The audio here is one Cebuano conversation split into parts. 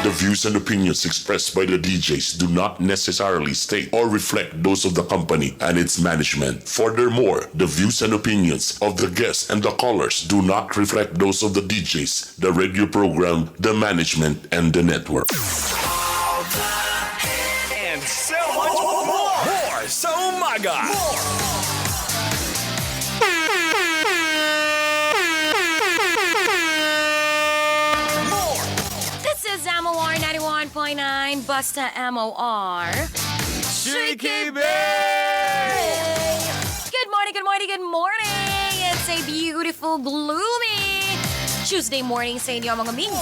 The views and opinions expressed by the DJs do not necessarily state or reflect those of the company and its management. Furthermore, the views and opinions of the guests and the callers do not reflect those of the DJs, the radio program, the management, and the network. And so much more. More sa umaga. More. More. This is MOR 91.9, Basta MOR. Shaky Good morning, good morning, good morning! It's a beautiful, gloomy Tuesday morning sa inyo, mga mings.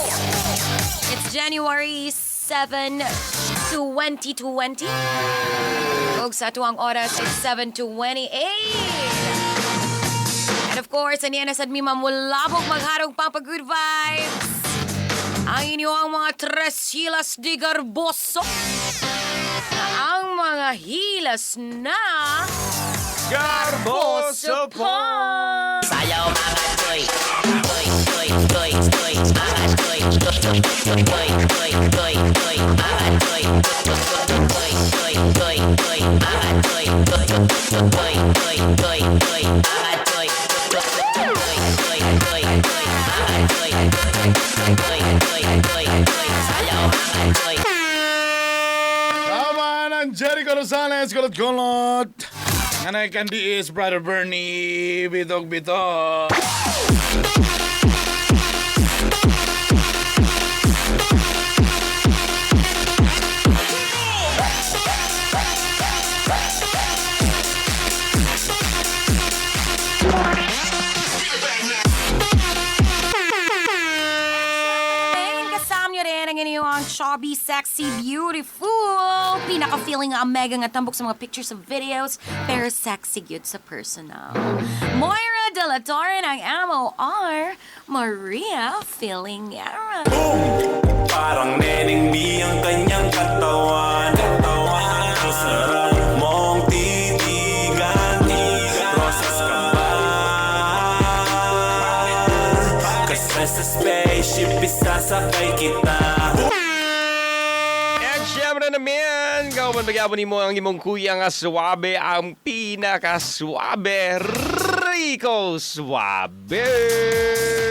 It's January 7, 2020. Ug sa atuang oras, it's 7:28. And of course, aniya na sad mi mamulabog magharog pampa good vibes. Ang inyong mga tres hilas di garboso. Na ang mga hilas na Garboso po. Sayaw mga toy, toy, toy, toy, toy, mga toy, toy, toy, toy, toy, toy, mga toy, toy, toy, toy, toy, mga toy, toy, toy, toy, toy, toy, mga toy, toy, toy, toy, toy, mga toy, toy, toy, toy, toy, sayaw mga toy. Tama ng Jericho Rosales, kulot-kulot. Nga na kandi is Brother Bernie, bitok-bitok. And kasama nyo rin ang inyong chubby, sexy, beautiful, pinaka-feeling nga mega nga tambok sa mga pictures of videos, pero sexy gyud sa personal. Moira de la Torre ng MOR, Maria Feelingera. Parang neneng B ang kanyang katawan. Katawan. Ang sarap mong titigan. Rosas ka ba? Kasi sa spaceship isasakay kita. And syempre naman, kauban pagyapon nimo ang imong kuya nga suwabe, ang pinaka-suwabe, Rico Suabe!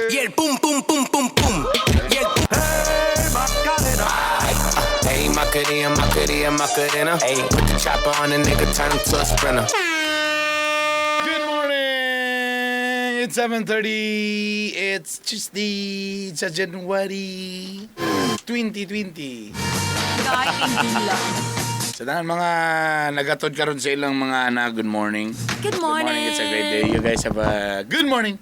Yeah, boom, boom, boom, boom, boom. Yeah. Hey, Macarena, Macarena, Macarena. Hey, put the chopper on the nigga, turn him to a sprinter. Good morning! It's 7:30. It's Tuesday sa January 2020. Kahit hindi lang. Sa tanan mga nagatod karon sa ilang mga anak, good morning. Good Good morning. It's a great day. You guys have a good morning.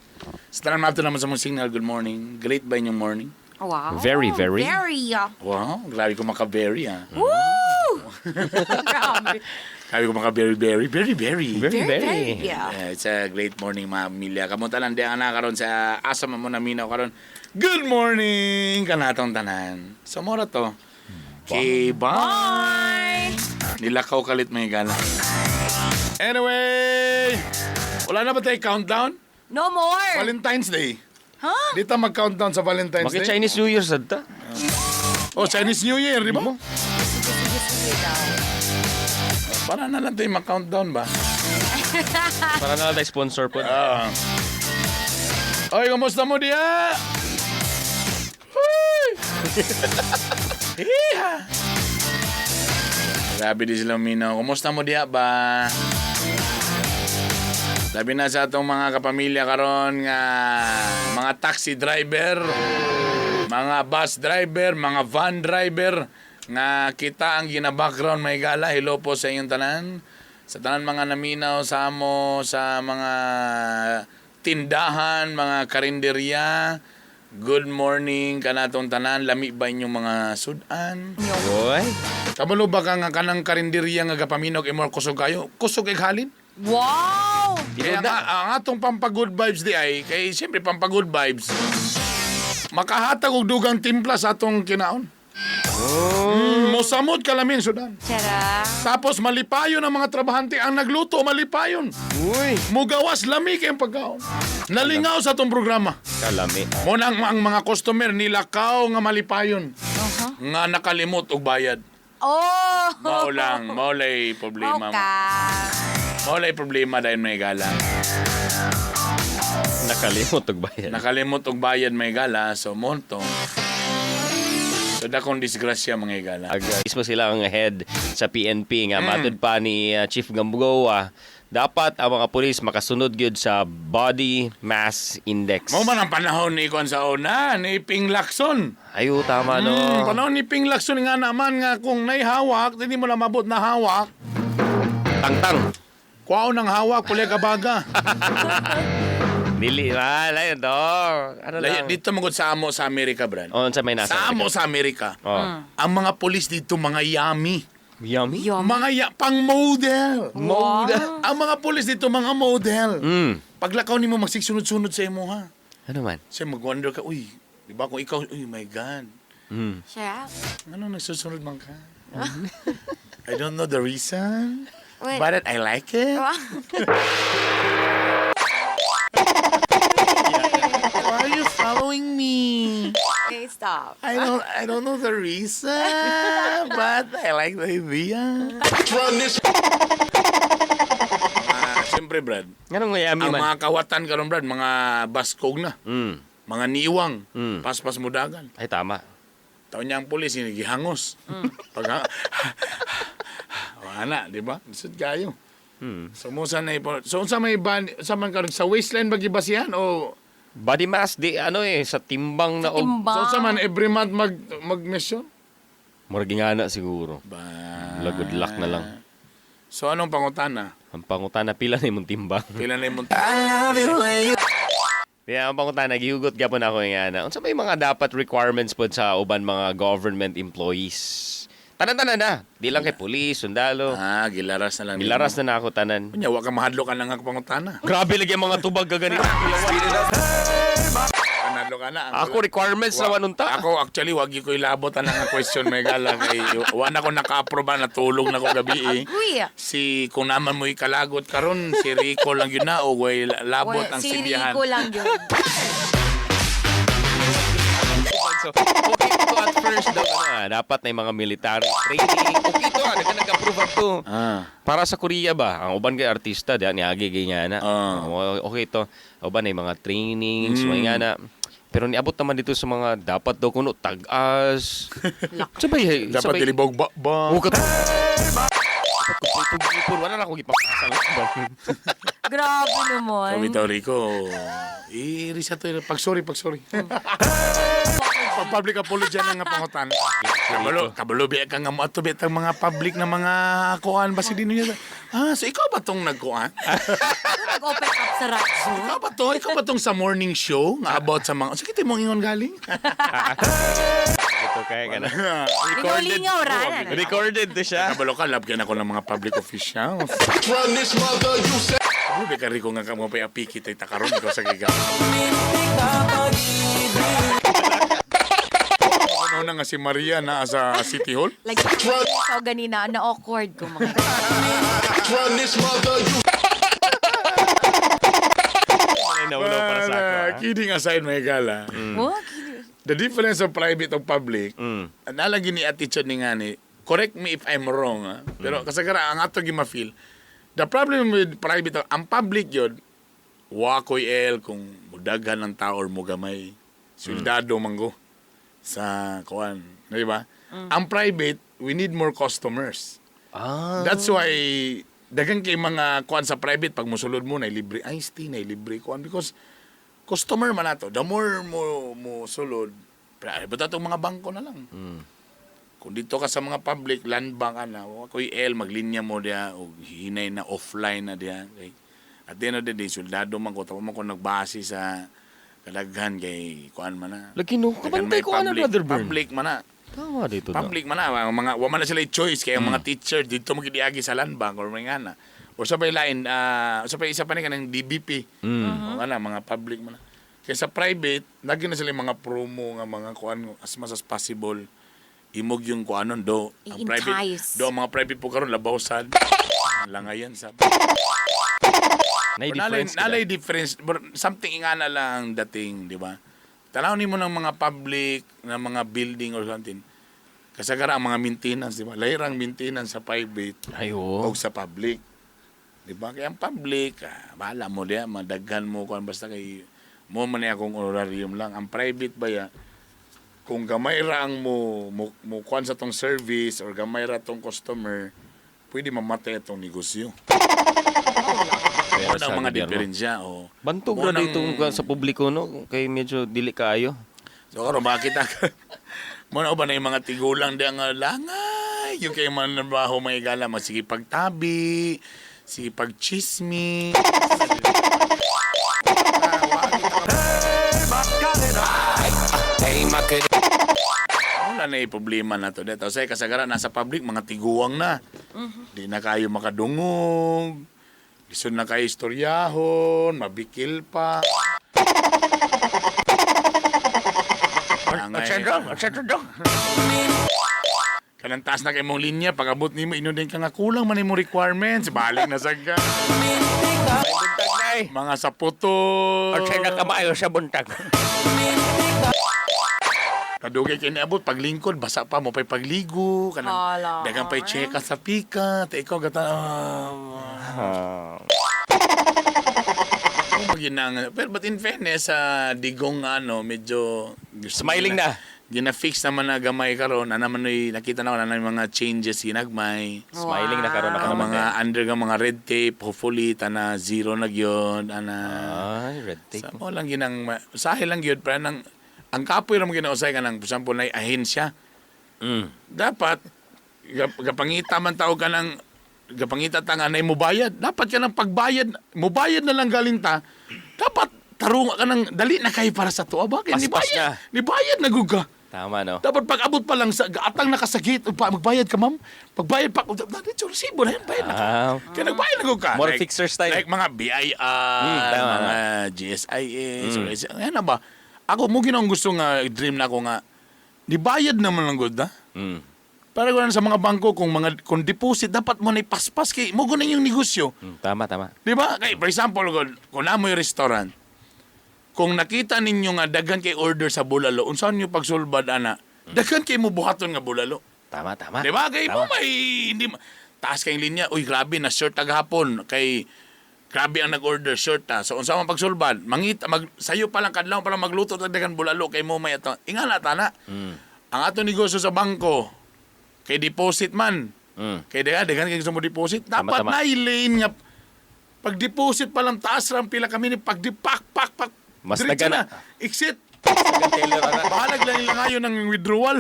Sa tanan maabto naman sa mong signal, good morning. Great ba inyong morning? Wow. Very, very. Very. Wow, grabe ko maka-berry ah. Woo! Grabe. Grabe ko maka-berry, berry, berry, berry. Very, Very, very. very. Yeah. Yeah, it's a great morning, mga pamilya. Kamunta lang di ang anak karon sa asa man mo naminaw karon. Good morning kanatong tanan. So mora to. Okay, bye. Bye! Nilakaw kalit may gala. Anyway, wala na ba tayo countdown? No more! Valentine's Day. Huh? Di ta mag-countdown sa Valentine's Bakit Day. Chinese New Year sad ta? Oh, Chinese New Year, di ba? Sige, sige, sige daw. Para na lang tayo mag-countdown ba? Para na lang tayo sponsor po. Ah. Oy, kumusta mo diya? Huy! Iha! Grabe di sila minaw. Kumusta mo diya ba? Labi na sa atong mga kapamilya karon nga mga taxi driver, mga bus driver, mga van driver nga kita ang gina-background may gala. Hello po sa inyong tanan. Sa tanan mga naminaw sa amo, sa mga tindahan, mga karinderya. Good morning kanatong tanan. Lami ba inyong mga sudan? Oy. Kabalo ba ka nga kanang karinderya nga gapaminog imong kusog kayo? Kusog kay halin? Wow! Kaya nga, ang atong pampa-good vibes di ay, kay siyempre pampa-good vibes, makahatag og dugang timpla sa atong kinaon. Oh. Mosamot kalamin, sudan. Tara. Tapos malipayon ang mga trabahante. Ang nagluto, malipayon. Uy. Mugawas lami kayong pagkaon. Nalingaw sa atong programa. Kalami. Muna ang mga customer nilakaw nga malipayon. Nga nakalimot og bayad. Oh! Mao lang, mao lay problema. Mao ka. Mao lay problema dahil may gala. Nakalimot og bayad. Nakalimot og bayad may gala, so monto. So dakong disgrasya mga igala. Mismo sila ang head sa PNP nga matud pa ni Chief Gamboa, dapat ang mga pulis makasunod gyud sa body mass index. Mao man ang panahon ni Kwan sa una, ni Ping Lacson. Ayo, tama no. Panahon ni Ping Lacson nga naman nga kung naihawak, hindi mo na mabot na hawak. Tangtang. Kuwaon ng hawak, puli ka baga. Dili ba? Layo to. Ano Layo, lang? dito magod sa amo sa Amerika, Brad. Oh, unsa may nasa? Sa amo sa Amerika. Oh. Ang mga pulis dito, mga yummy. Yummy. Yum. Mga pang model. Model. Ang mga pulis dito, mga model. Paglakaw nimo magsigsunod-sunod sa imo ha. Ano man? Kasi mag-wonder ka, uy, di ba kung ikaw, uy, my God. Siya. Ano nagsusunod man ka? I don't know the reason, Wait. but I like it. Why are you following me? Okay, stop. I don't know the reason, but I like the idea. Ah, siyempre, Brad. Nganong yummy Ang man? mga kawatan karon Brad, mga baskog na. Mga niwang, paspas mudagan. Ay, tama. Taon niya ang pulis, hinigihangos. Pag wala, di ba? Lisod kayo. So, musa na ipo. So, unsa may ban, unsa man karon sa waistline ba gibasihan o Body mass di ano eh sa timbang na og Timbang. so unsa man every month mag mag-mission? Murag nga na siguro. Ba. Good luck na lang. So anong pangutana? Ang pangutana pila na imong timbang. Pila na imong Di ang pangutana gihugot gyapon ako nga na. Unsa may mga dapat requirements pod sa uban mga government employees? Tanan-tanan na. Di lang kay police, sundalo. Ah, gilaras na lang. Gilaras na na ako tanan. Kunya, wa ka mahadlok ka lang ang pangutana. Grabe lagi ang mga tubag gaganito. Panadlo ka na. Ang Ako requirements na manunta. Ako actually wag ko ilabot ang nga question may gala kay wa na ko naka-approve natulog na ko gabi eh. Uy. Si kung naman mo ikalagot karon si Rico lang yun na o way labot Well, ang si sibihan. Rico lang yun. So, okay to at first daw ano, dapat na yung mga military training. Okay to, nag-approve to. Para sa Korea ba, ang uban kay artista diyan niagi ganyan na. Okay to. Uban na yung mga trainings, mga nga na. Pero niabot naman dito sa mga dapat daw kuno tag-as. Sabay, Dapat sabay, dili ba ba. Oh, dapat kumpleto gipon. Wala na akong ipapasa. Grabe naman. Sabi daw Rico, i-reset to. Pag sorry, pag sorry. Pag public apology na nga pangutan. Kabalo, kabalo biya ka nga mo ato biya tang mga public na mga kuan ba si dino niya. Ah, so ikaw ba tong nagkuan? Nag-open up sa radyo. Ikaw ba to? Ikaw ba tong sa morning show nga about sa mga... Sige, mong ingon galing? Ito kaya ka na. Lingaw-lingaw, ra. Recorded to siya. Kabalo ka, love ka na ko ng mga public officials. Run this mother, you say. Ano ba ka Rico nga ka mga payapiki tayo takaroon ikaw sa gigaw. Ano na nga si Maria na sa City Hall? Like, so ganina, na-awkward ko mga. Run this mother, you Naulo para sa ako. But, kidding aside, mga gala. What? The difference of private o public, nalagi ni attitude ni nga ni, correct me if I'm wrong, ah, pero kasagara, ang ato gi-ma-feel, the problem with private, ang public yun, wakoy el kung mudaghan ng tao or mugamay, soldado manggo sa kuan, di ba? Ang private, we need more customers. Ah. That's why daghan kay mga kuan sa private pag mosulod mo na libre iced tea, na libre kuan because customer man ato. The more mo mo sulod, private atong mga bangko na lang. Kung dito ka sa mga public land bank ana, wa koy L maglinya mo diha og hinay na offline na diha. Okay? At the end of the day, soldado man ko, tawa man ko nagbase sa kadaghan kay kuan man na. Lagi no, Daghan kabantay may ko ana, public- Brother Bern. Public man na. Tama dito na. Public man na, mga wa man na sila choice kay ang mga teacher dito magidiagi sa land bank or mga ana. Or sa pay lain sa pay isa pa ni kanang DBP. O ana mga public man na. Kay sa private, lagi na sila yung mga promo nga mga kuan as much as possible imog yung kuanon do ang private I-entice. do ang mga private po karon labaw sad langayan sa Nay nalay, difference. nalay difference but something ingana lang ang dating, di ba? Tanaw nimo ng mga public na mga building or something. Kasagara ang mga maintenance, di ba? Lahi ra ang maintenance sa private Ay, oo. o sa public. Di ba? Kaya ang public, bahala mo diya, madaghan mo kung basta kay mo man niya akong honorarium lang. Ang private ba ya, kung gamay ra ang mo kuan sa tong service or gamay ra tong customer, pwede mamatay itong negosyo. Pero Ano sa ang mga gobyerno. diferensya? Oh. Bantog Mo ra nang- dito sa publiko no kay medyo dili kaayo. So karon makita ka. Mo na ba na yung mga tigulang diya nga langay, yung kay man trabaho may gala magsige pagtabi, sige pagchismi. Hey, Macarena. Wala na yung problema na to. Dito say kasagaran nasa public mga tiguang na. Di na kayo makadungog. Lisod na kayo istoryahon, mabikil pa. Langay. Kanang taas na kay mong linya, pag abot nimo ino din ka nga kulang man imong requirements, balik na sa ka. Buntag na eh. Mga saputo. na sa buntag. Kadugay kay niabot paglingkod basa pa mo pay pagligo kanang Hala. daghang pay cheka sa pika, ta ikaw gata. Oh, ginang, pero but in fairness sa Digong ano medyo Smiling na. Gina-fix naman na gamay karon, ana man noy nakita na ko na mga changes ginagmay. Smiling na karon ako Ang naman. mga under nga mga red tape, hopefully tana zero na gyud ana. Ay, red tape. Sa mo lang ginang usahay lang gyud pero nang ang kapoy ra mo ginausay ka nang for example nay ahensya. Dapat gapangita man tao ka ng gapangita ta nga nay mobayad. Dapat ka ng pagbayad, mobayad na lang galing ta. Dapat tarunga ka ng dali na kay para sa tuwa bakit Paspas nibayad na. nibayad na gud ka. Tama no. Dapat pag abot pa lang sa atang nakasagit, pa, magbayad ka ma'am. Pagbayad pa, dito resibo na yan, bayad na ka. Ah. Kaya nagbayad na gud ka. More fixers tayo. Like mga BIR, Tama. mga GSIS, or ayan na ba? Ako, mo ginang gusto nga, dream na ako nga, nibayad naman lang gud ha? Para gud sa mga bangko, kung mga kung deposit, dapat mo na ipaspas kay mo gud na yung negosyo. Tama, tama. Di ba? Kay, for example, gud, kung namoy restaurant, kung nakita ninyo nga daghan kay order sa bulalo, unsaon niyo pagsulbad ana? Daghan kay mo buhaton nga bulalo. Tama, tama. Di ba? Kay mo Tama. may hindi taas kay linya. Uy, grabe na short taghapon kay grabe ang nag-order short ta. So unsa man pagsulbad? Mangita mag sayo pa lang kadlaw pa lang magluto tag daghan bulalo kay mo may ato. Ingana tana. Ang ato negosyo sa bangko kay deposit man. Kay daghan daghan kay gusto mo deposit. Tama, Dapat tama. na lane nga pag deposit pa lang taas ra ang pila kami ni pag di pak pak pak. Mas Diretso daghan na. Exit. Taylor ana. Bahalag lang nila ngayon ng withdrawal.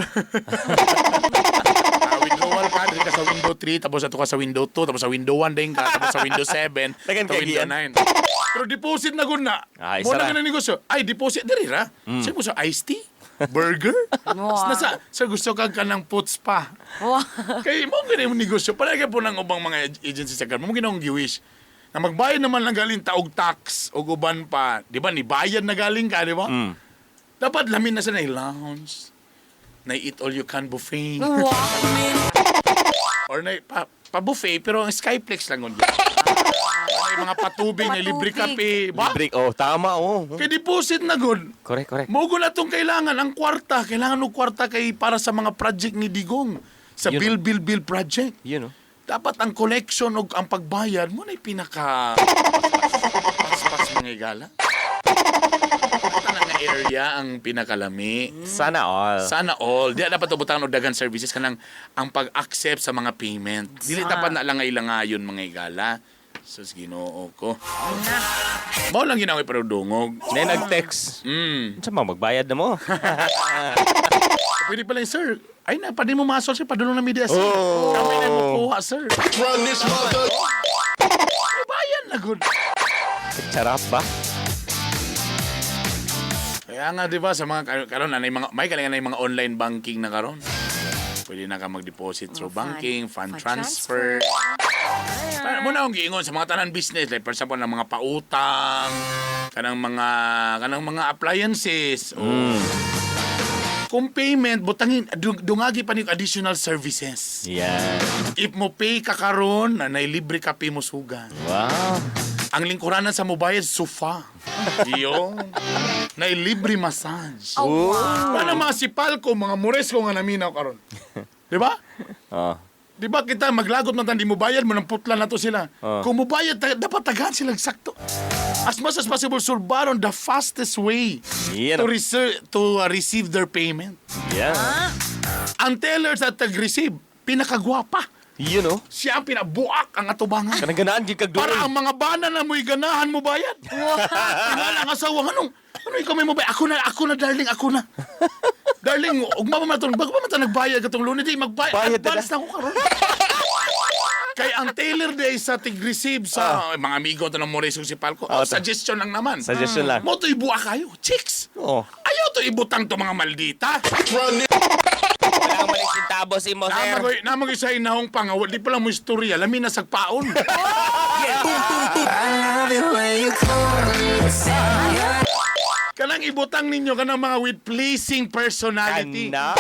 Withdrawal ka, diri ka sa window 3, tapos ato ka sa window 2, tapos sa window 1 din ka, tapos sa window 7, Dagan sa window kagian. 9. Pero deposit na gud na. Ah, Mo isa na ra. nga negosyo. Ay, deposit diri ra. Sir, mo sa iced tea? Burger? Wow. Nasa, sir, gusto ka ka ng puts pa. Wow. Kay mo gani mo negosyo. Para kay po ng ubang mga agency sa government, mo ginaong giwish. Na magbayad naman lang galing taog tax o uban pa. Di ba? Nibayad na galing ka, di ba? Dapat lamin na sa na lounge. Na eat all you can buffet. Wow. Or na pa buffet pero ang Skyplex lang yun. Or na mga patubig na libre Patubig. kape. Ba? Libre. Oh, tama oh. Kay deposit na good. Correct, correct. Mo na tong kailangan ang kwarta, kailangan og kwarta kay para sa mga project ni Digong sa Yun, Bill Bill Bill project. Yun oh. Dapat ang collection og ang pagbayad mo na'y pinaka paspas mga igala. Tanan nga area ang pinakalami. Sana all. Sana all. Di dapat ubutan og daghan services kanang ang pag-accept sa mga payment. Dili dapat na lang ilangayon mga igala. Sus Ginoo ko. Mao lang ginawa pero dungog. Na nag-text. Unsa man magbayad na mo? Pwede pala yun, sir. Ay na, pwede mo masol, sir. Padulong na media, sir. Oh. Kami na mo kuha, sir. Run this mother. Ay, bayan na, good. Charap ba? Kaya nga, di ba, sa mga, karon na, mga, may kalingan na yung mga online banking na karon. Pwede na ka mag-deposit through Oh, fund- banking, fund, fund transfer. Para mo na akong giingon sa mga tanan business, like for example, ng mga pautang, kanang mga appliances, o kung payment, butangin, dungagi pa ni additional services. Yeah. If mo pay ka karon, na libre kape mo suga. Wow. Ang lingkuranan sa mobayad, sofa. Iyo. Na libre massage. Oh, wow. Paano mga sipalko, mga moresko nga naminaw karon. Di ba? Oh. Di ba kita maglagot man tan di mo bayad mo nang putla na to sila. Oh. Kung mobayad dapat tagahan sila sakto. As much as possible sulbaron the fastest way Yan. to receive their payment. Yeah. Ang tellers at tag-receive, pinakagwapa. Yun oh. Siya ang pinabuak ang atubangan. Kanang ganaan gid kag Para duol. ang mga bana na mo'y ganahan mo bayad. Tingala ang asawa, anong, ano ikaw may mobayad? Ako na, darling, ako na. Darling, ugma pa man itong, bago pa man ito nagbayad katong lunes, di magbayad. Bayad na Advance na ako karon. Kay ang tailor day sa tig-receive sa mga amigo to ng Mauricio si Palco. Ah, Oh, suggestion lang naman. Suggestion lang. Mo to ibuha kayo, chicks. Oo. Ayaw to ibutang to mga maldita. Walang malis yung tabos imo, sir. Namagoy sa inahong pangaw, di pala mo istorya, lami na sagpaon. Kanang ibutang ninyo kanang mga with pleasing personality. Kana.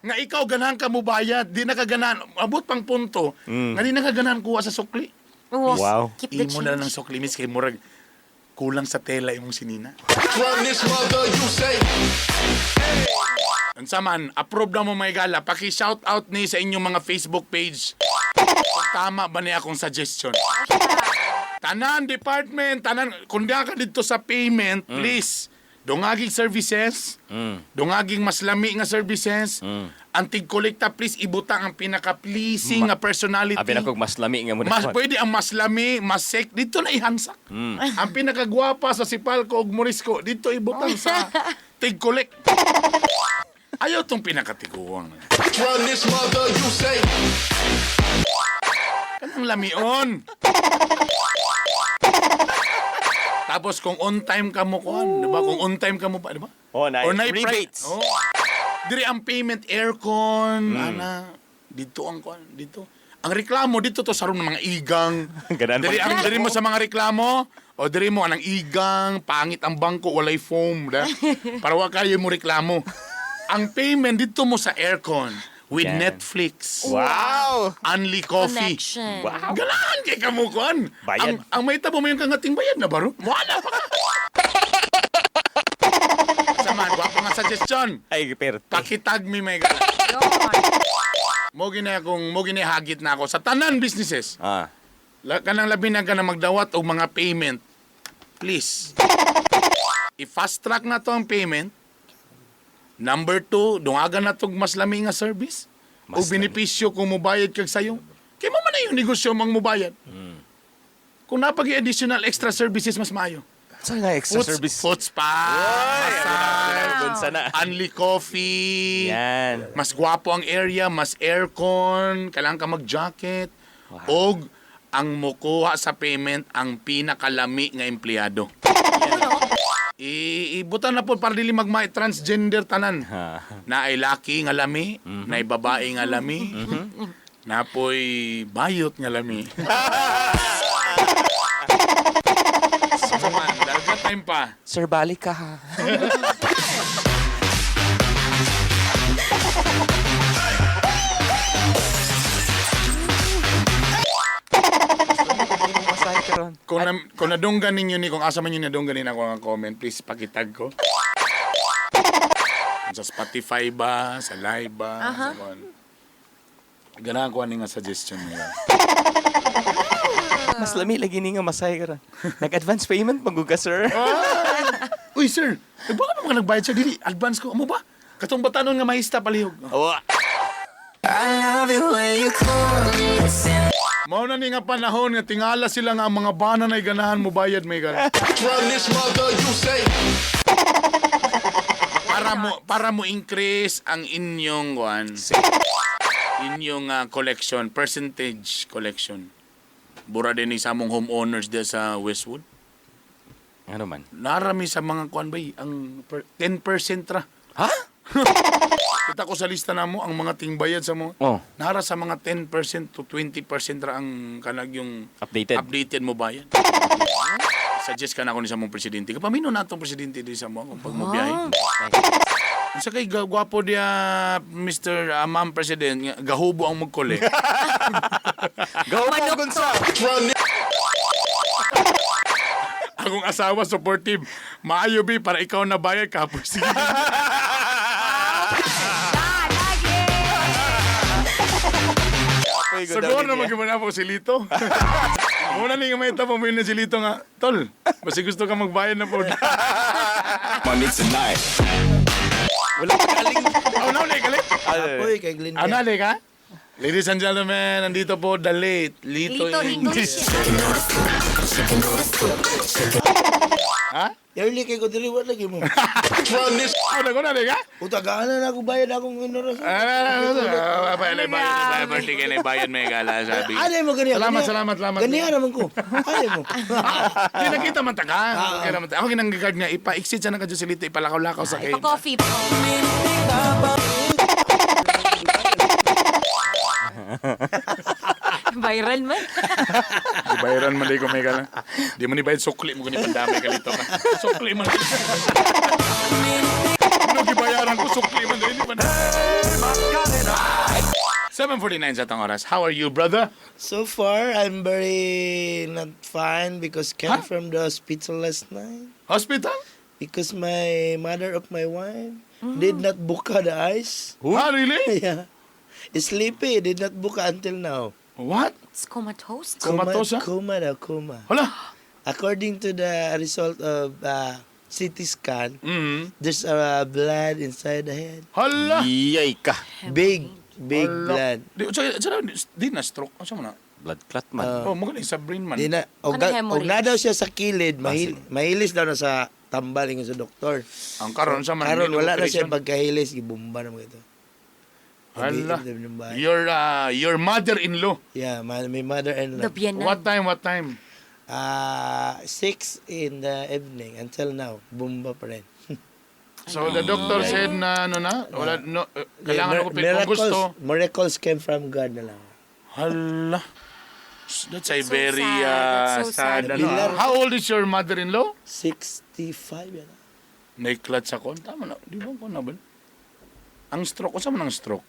Nga ikaw ganahan ka mubayad, di nakaganahan. Abot pang punto, nga di nakaganahan kuha sa sukli. Wow. Wow. Keep the Imo na lang change. ng sukli, miss, kay murag kulang sa tela imong sinina. Run this mother, you say. Unsa man, approve na mo may gala. Paki-shout out ni sa inyong mga Facebook page. Kung tama ba niya akong suggestion? Tanan department, tanan kung di ka dito sa payment, please. Dungaging services, dungaging mas lami nga services, ang tig-kolekta, please ibutang ang pinaka-pleasing nga personality. Abi na kog mas lami nga mo Mas pwede ang mas lami, mas sek, dito na ihansak. Ang pinakagwapa sa Sipalco ug Morisco, dito ibutang sa tig-collect. Ayaw tong pinakatiguang. Run this mother, you say. Kanang lamion. Tapos kung on time ka mo kuan, di ba? Kung on time ka mo pa, di ba? Oh, na Or naay rebates. Oh. Diri ang payment aircon, ana dito ang kuan, dito. Ang reklamo dito to sa room ng mga igang. Ganaan Diri pa. ang diri mo sa mga reklamo, o diri mo anang igang, pangit ang bangko, walay foam, da. Para wa kayo mo reklamo. Ang payment dito mo sa aircon with Yan. Netflix. Wow. Only coffee. Connection. Wow. Ganahan kay kamo kuan. Bayad. Ang may tabo mo yung kangating bayad na baro. Wala pa ka. Sama, gwapo nga suggestion. Ay, perte. Pakitag mi may gala. Yun. Mo gini akong mo gini hagit na ako sa tanan businesses. Ah. Kanang labi na ka na magdawat og mga payment. Please. I-fast track na to ang payment. Number 2, dungagan na tog mas lami nga service. Mas O benepisyo kung mubayad kag sayo. Kay mo man na yung negosyo mang mubayad. Kung napag additional extra services mas maayo. Saan nga extra service? Foot spa, massage, Doon sana. only coffee. Yan. Mas gwapo ang area, mas aircon, kailangan ka mag-jacket. Og ang mukuha sa payment ang pinakalami nga empleyado. Ibutan na po para dili magmay transgender tanan. Ha. Na ay laki nga lami, na ay babae nga lami, na po'y bayot nga lami. So man, dahil time pa. Sir, balik ka ha. Kung nadunggan ninyo ni, kung asa man yun nadunggan ninyo ako ang comment, please pakitag ko. Kung sa Spotify ba, sa live ba, sa kuan. Ganahan ko ani nga suggestion nila. Mas lami lagi ni nga masahe karon. Nag-advance payment pag ka, sir. Uy, sir, eh, baka naman ka nagbayad sir, dili, advance ko. Amo ba? Katong batanon nga mahista palihog. Oh. Mao na ni nga panahon nga tingala sila nga ang mga bana na ganahan mo bayad may gana. Run this mother, you say. Para mo increase ang inyong kuan. Inyong collection, percentage collection. Bura din ni sa among homeowners diya sa Westwood. Ano man? Narami sa mga kuan bay ang 10% ra. Ha? Kita ko sa lista namo ang mga tingbayad sa mo. Oh. Nara sa mga 10% to 20% ra ang kanag yung Updated. updated mo bayan. Suggest ka na ako ni sa mong presidente. Kapamino na atong presidente di sa mo kung pag mo biyahe. Unsa kay gwapo diya Mr. Ma'am President nga gahubo ang magkole. Go Manok gunsa. Run this. Akong asawa supportive. Maayo bi para ikaw na bayad kapoy sige. Siguro na mag po si Lito. Muna ni nga may tapo mo yun na si Lito nga, Tol, basta gusto ka magbayad na po. Money tonight. Wala pa galing. Oh, no, galing. Uy, kay Glenn. Ano, ka? Ladies and gentlemen, nandito po the late Lito, Lito English. English. Ha? Early kay ko diri wala lagi mo. Oh, naguna ka? Uta gaana na ako bayad akong inoras. Ah, bayad, bayad, bayad, bayad, may gala, sabi. Ano mo ganiya? Salamat, salamat, salamat. Ganiya naman ko. Ano mo? Di nakita man ta ka. Okay naman ta. Ako ginang-guard nga, ipa-exit siya ng kadyo si Lito, ipalakaw-lakaw sa kay. Pa-coffee po. Viral man. Di bayaran man di ko may gala. Di mo ni bayad sukli mo gani pandamay ka Lito ka. Sukli man. Ano gibayaran ko sukli man di man. 7:49 sa tang oras. How are you, brother? So far, I'm very not fine because came Huh? from the hospital last night. Hospital? Because my mother of my wife did not buka the eyes. Ah, really? Yeah. Sleepy, did not buka until now. What? It's comatose. Comatose, ah? Coma daw, coma. Hala. According to the result of CT scan, there's a blood inside the head. Hala. Iyay ka. Big, big Hala. blood. Di, sa, sa, di na stroke. Ano mo na? Blood clot man. Oh, mo sa brain man. Di na, og, Ano hemorrhage? og na daw siya sa kilid, mahilis daw na sa tambal ingon sa doktor. Ang karon sa man. Karon wala na siya operation. pagkahilis, gibumba na mga ito. Hala. Your mother-in-law. Yeah, my mother-in-law. The Bienal. What time? What time? 6 in the evening until now, bumba pa rin. So the doctor said na ano na, wala no kailangan ako kung miracles, gusto. miracles came from God na lang. Hala. That's a So very sad. That's so sad. sad. Ano, ah. How old is your mother-in-law? 65 yan. Naiklat sa kon. Tama na. Di ba ko na ba? Ang stroke. Unsa man ang stroke?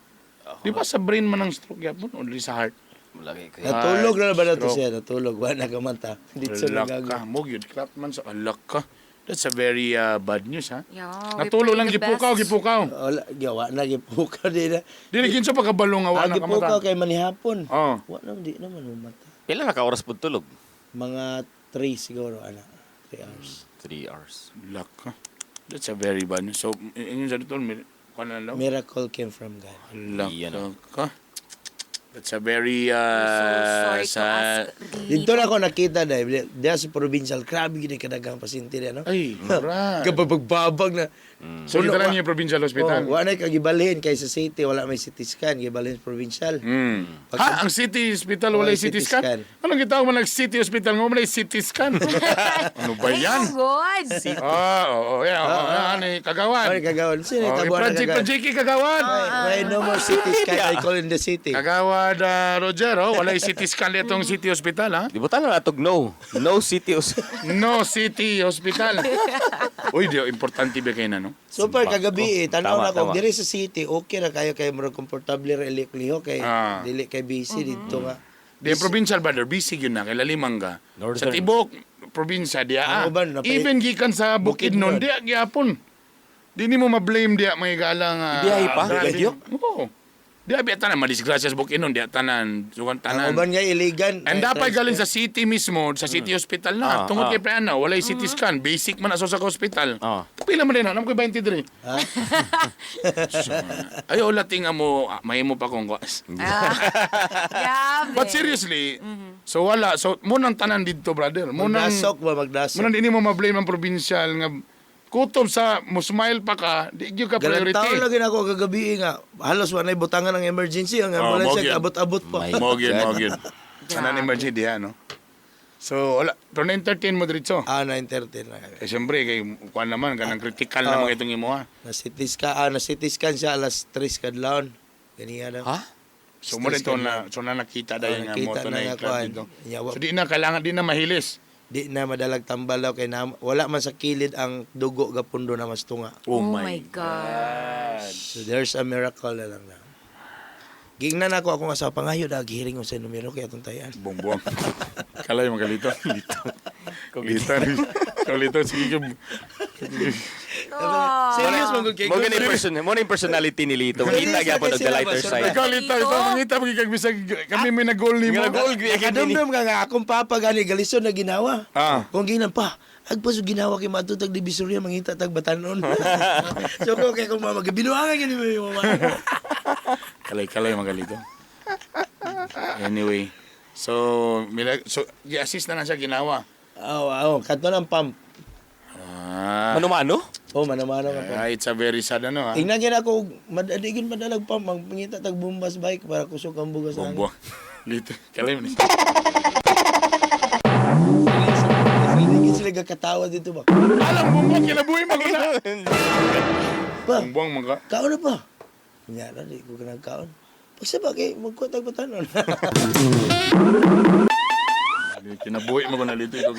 Di ba sa brain man ang stroke yapon o di sa heart? Lagi kayo. Natulog na ba na to stroke. siya? Natulog. Wala na kamanta. Dito na Alak gago. ka. Mo gyud clap man sa alak ka. That's a very bad news ha. Yeah, we Natulog pray lang the gipukaw, best. gipukaw. Wala, gawa na gipukaw di na. Dili kinsa pagkabalo nga wa Ah, na gipukaw kamata. kay manihapon. Oh. Wala na, di naman mamata. Pila na ka oras po tulog? Mga 3 siguro, ana. 3 hours. 3 hours. Alak ka. That's a very bad news. So, inyon sa dito, kuan na lang. Miracle came from God. Alak Iyan, ka. That's a very So sorry to sad. ask. Dito na ako nakita dahil diya sa provincial, grabe gini kadaghang pasyente diya, no? Ay, right. Kapagbabag na. So, kita lang yung provincial hospital. Oh, wala na kagibalhin kay sa city, wala may CT scan, gibalhin sa provincial. Mm. Pag- Ha? Ang city hospital Oh, walay CT CT scan? scan. Anong gitawag mo nag city hospital nga walay CT scan? Ano ba yan? Oh, God. Ah, oo, yeah, oo, ah, ano, kagawan. Ay, kagawan. Sino Oh, tabuan na project kagawan? Project kagawan. Why no more CT scan? I call in the city. Kagawad Roger, oh, walay CT scan itong city hospital, ha? Di ba tayo natog no? No city os. No city hospital. Uy, di, importante ba kayo na, no? So far, kagabi eh, tanaw Tama, na ako, tama. diri sa city, okay ra kayo kay murag komportable ra liho kay dili kay busy dito nga. Di, provincial brother, busy yun na, kay lalimang ka. Sa Northern. Tibok, probinsya, diya. Ang ah. uban, Even gikan sa Bukidnon, Bukidnon. diya gyapon. Di nimo ma-blame diya may galang. Biyahe pa? grabe. Diyo? Oo. Diya biya tanan madisgrasya sa Bukidnon, diya tanan, sugan Ang tanan. uban nga iligan. And may dapat galing transfer. sa city mismo, sa city hospital na. Ah, Tungod ah. kay Priana, walay CT scan. Basic man aso sa hospital. Ah. Pila man din, alam ko 20 diri. Ha? Ay, wala tinga mo, ah, mahimo pa kong kuwas. Grabe. But seriously, so wala. So, munang tanan dito, brother. Munang, Magdasok ba magdasok? munang hindi mo ma-blame ang provincial nga kutob sa mo smile pa ka, di gyud ka Galang priority. taon lagi na ako kagabi eh, nga. Halos wala butangan ng emergency ang Oh, ambulansya mo gyud. abot-abot pa. My Mo gyud, mo God. gyud. Tanan emergency diha, no? So, wala. Pero na-entertain mo diretso. Ah, 9:30 na kami. Eh, siyempre, kay kuan naman, kanang critical Ah. naman itong imuha. Na CT scan, na CT scan siya alas 3 kadlawon. Ganiya daw. Ha? So, mo rin na, so na nakita dahil Oh, nga nakita mo to na na nga i-clot kuan. dito. Yawa. So, di na, kailangan, di na mahilis. Di na madalag tambal daw kay na, wala man sa kilid ang dugo gapundo na mas tunga. Oh my God. So there's a miracle na lang na. Gingnan ako akong asawa pangayo da gihiring sa numero kay atong tayan. Buongbuong. Kalay magalito. Lito. Lito. Lito. Sige. Serious man gud kay. Mo gani person, mo na yung personality ni Lito. Makita gyapon og the lighter side. Ikaw, Lito. Ito, mangita. Magigag bisag kami may nag-goal ni mo. Nga goal gyud Kadumdum ka nga akong papa gani galison na ginawa. Ah. Kung ginan pa, agpa sa ginawa kay maadto tag Divisoria mangita tag Batanon. So ko kay kong mama gibinuangan gani mo yung mama. Kalay-kalay magalito. Anyway. So, mila, so gi-assist na lang siya ginawa. Aw, aw, kadto ng pump. Ah. Mano-mano? Oh, mano-mano ka pump. Ah, it's a very sad ano ha. Tingnan gyud ako madadigin madalag pump mangita tag bumbas bike para kusog ang bugas sa Buongbuong. Lito. Kalay mo ni. Hindi sila gakatawa dito ba? Alam, buongbuong. Kinabuhi mo ko na. Pa, Buongbuong mga. kaon na pa. Kunya na, di ko kanang kaon. Pagsaba kay magkuha tag Batanon. Kinabuhi mo ko na lito. Ikaw,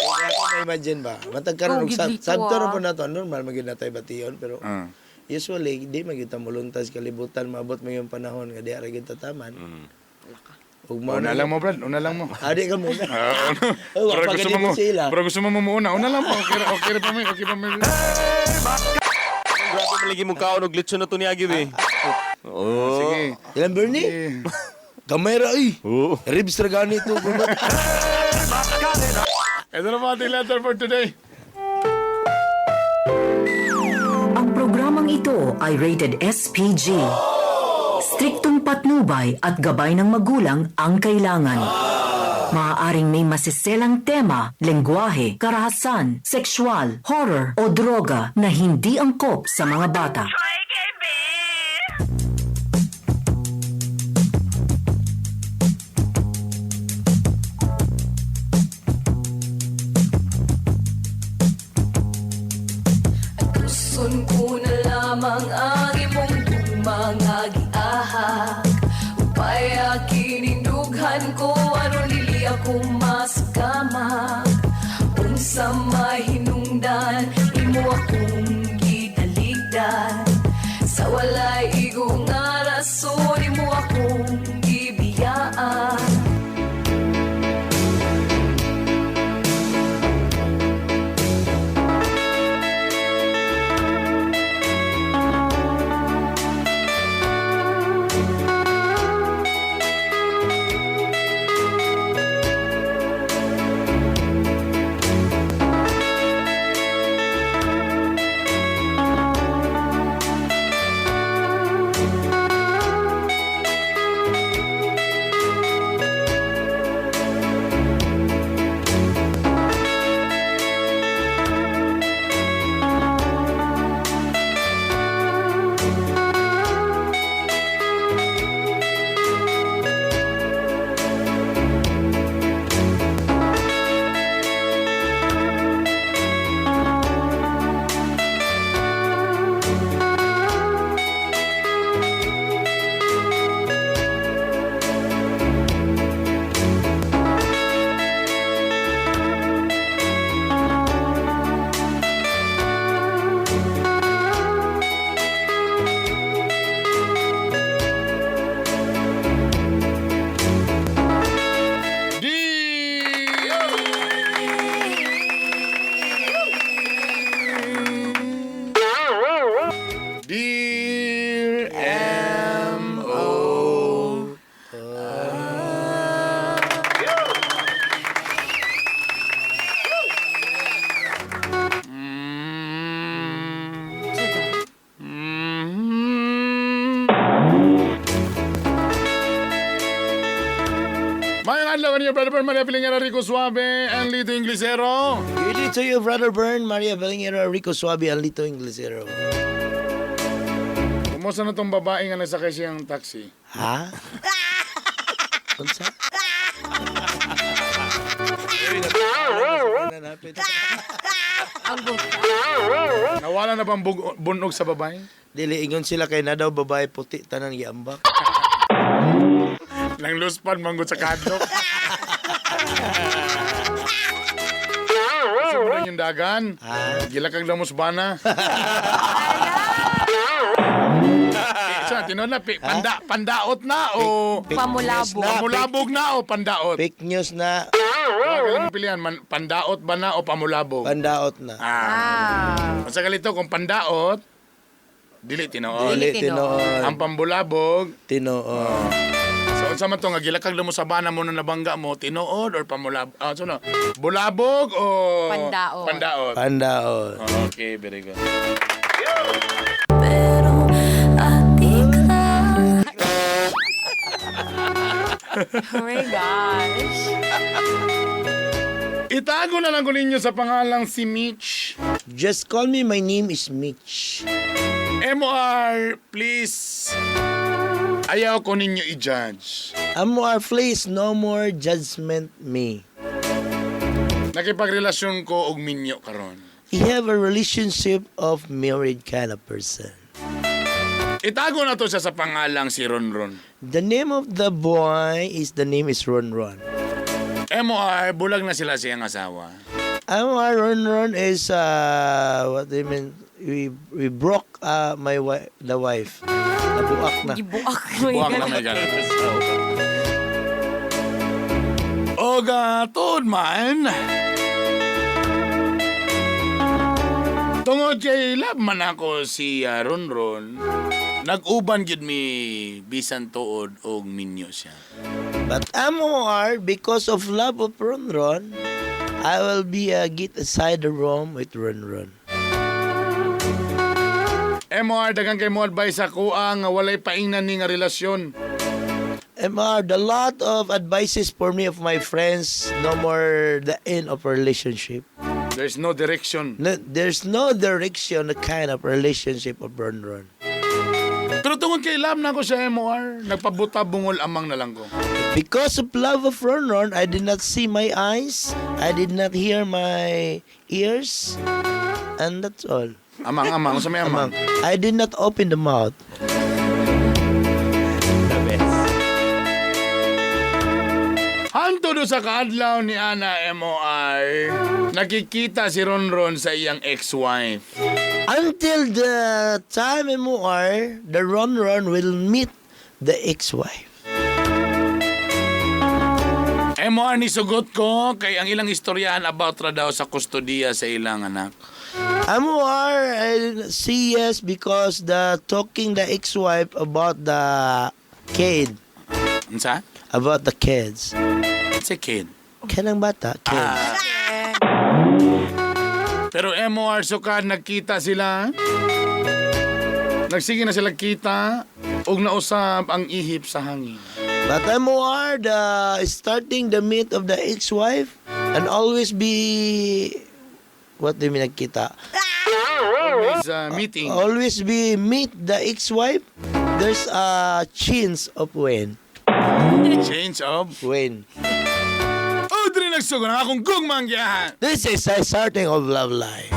Kaya ako ma-imagine ba? Matag karon Oh, og sab gid dito, sabto ra ah. po nato normal magyud natay bation pero Ah. usually di magyud ta moluntas kalibutan maabot mo yung panahon nga di ra gyud tataman. Ug mao Una lang mo, Brad. Una lang mo. Adi ka muna. Ah, una. Oh, Bro, gusto mo mo sila. Bro, gusto mo muna. Una lang mo. Okay, okay pa mi. Okay pa mi. Grabe malagi mong kaon og litson na to niya gyud eh. Oh. Sige. Ilan Bernie? Gamay ra oy. Oo. Ribs ra gani to. Ito na po ating letter for today. Ang programang ito ay rated SPG. Striktong patnubay at gabay ng magulang ang kailangan. Maaaring may masiselang tema, lengguwahe, karahasan, sexual, horror o droga na hindi angkop sa mga bata. Gusto ko na lamang ang imong mga giahak. Upay kinindugan ko aron dili ako masakamak. Unsa mahinungdan imo akong gitaligdan. Sa walay igo nga rason imo akong gibiyaan. Dear M.O. Mayong adlaw niyo, Brother Bern, Maria Pilingera, Rico Suave, and Lito Inglesero. Good day to you, Brother Bern, Maria Valengera, Rico Suave, and Lito Inglesero. Kumusta na tong babae nga nasakay siyang taxi? Ha? Unsa? Nawala na bang bunog sa babae? Dili ingon sila kay na daw babae puti tanan giambak. Nang luspan manggut sa kadlok. Kasi mo rin yung dagan. Gila kang lamos bana. na, tinuod na. Pandaot na o Pamulabog. Pamulabog na o pandaot? Fake news na. Wala ka lang pilihan, man, pandaot ba na o pamulabog? Pandaot na. Ah. Sa galito, kung pandaot, dili tinuod. Dili tinuod. Ang pambulabog, Tinuod. So unsa man to nga gilakag mo sa bana mo na nabangga mo, tinuod or pamulab? Ah, so no, bulabog o Pandaot. Pandaot. Pandaot. Okay, very good. Pero ati ka. Oh my gosh. Itago na lang ko ninyo sa pangalang si Mitch. Just call me, my name is Mitch. MOR, please. Ayaw ko ninyo i-judge. MOR, please, no more judgment me. Nakipagrelasyon ko og minyo karon. He have a relationship of married kind of person. Itago na to siya sa pangalang si Ronron. The name of the boy is the name is Ron Ron. MOR, bulag na sila siyang asawa. MOR, Ron Ron is what do you mean? We broke my wife, the wife. Nabuak na. Gibuak. Buwak na may ganun. Oga, tuod man. Tungod kay love man ako si Ronron, nag-uban gyud mi bisan tuod og minyo siya. But MOR, because of love of Ron Ron, I will be get inside the room with Ron Ron. MOR, daghang kay mo advice ako nga walay paingnan ni nga relasyon. MR, the lot of advices for me of my friends, no more the end of relationship. There's no direction. No, there's no direction the kind of relationship of Ron Ron. Pero tungod kay love na ako sa MOR, nagpabuta bungol amang na lang ko. Because of love of Ron Ron, I did not see my eyes, I did not hear my ears, and that's all. Amang, amang, unsa may amang? I did not open the mouth. The best. Hanto do sa kaadlaw ni Ana MOR, nakikita si Ronron sa iyang ex-wife. Until the time MOR, the Ron Ron will meet the ex-wife. MOR ni sugot ko kay ang ilang istoryahan about ra daw sa kustodiya sa ilang anak. MOR, I say yes because the talking the ex-wife about the kid. Unsa? About the kids. Sa kid. Kanang bata, kids. Ah. Pero MOR sukad nagkita sila. Nagsige na sila kita ug nausab ang ihip sa hangin. But MOR, the starting the meet of the ex-wife and always be, what do you mean nagkita? Always meeting. Always be meet the ex-wife. There's a chance of when. Change of when. Oh, diri nagsugod ang akong gugmang giyahan. This is a starting of love life.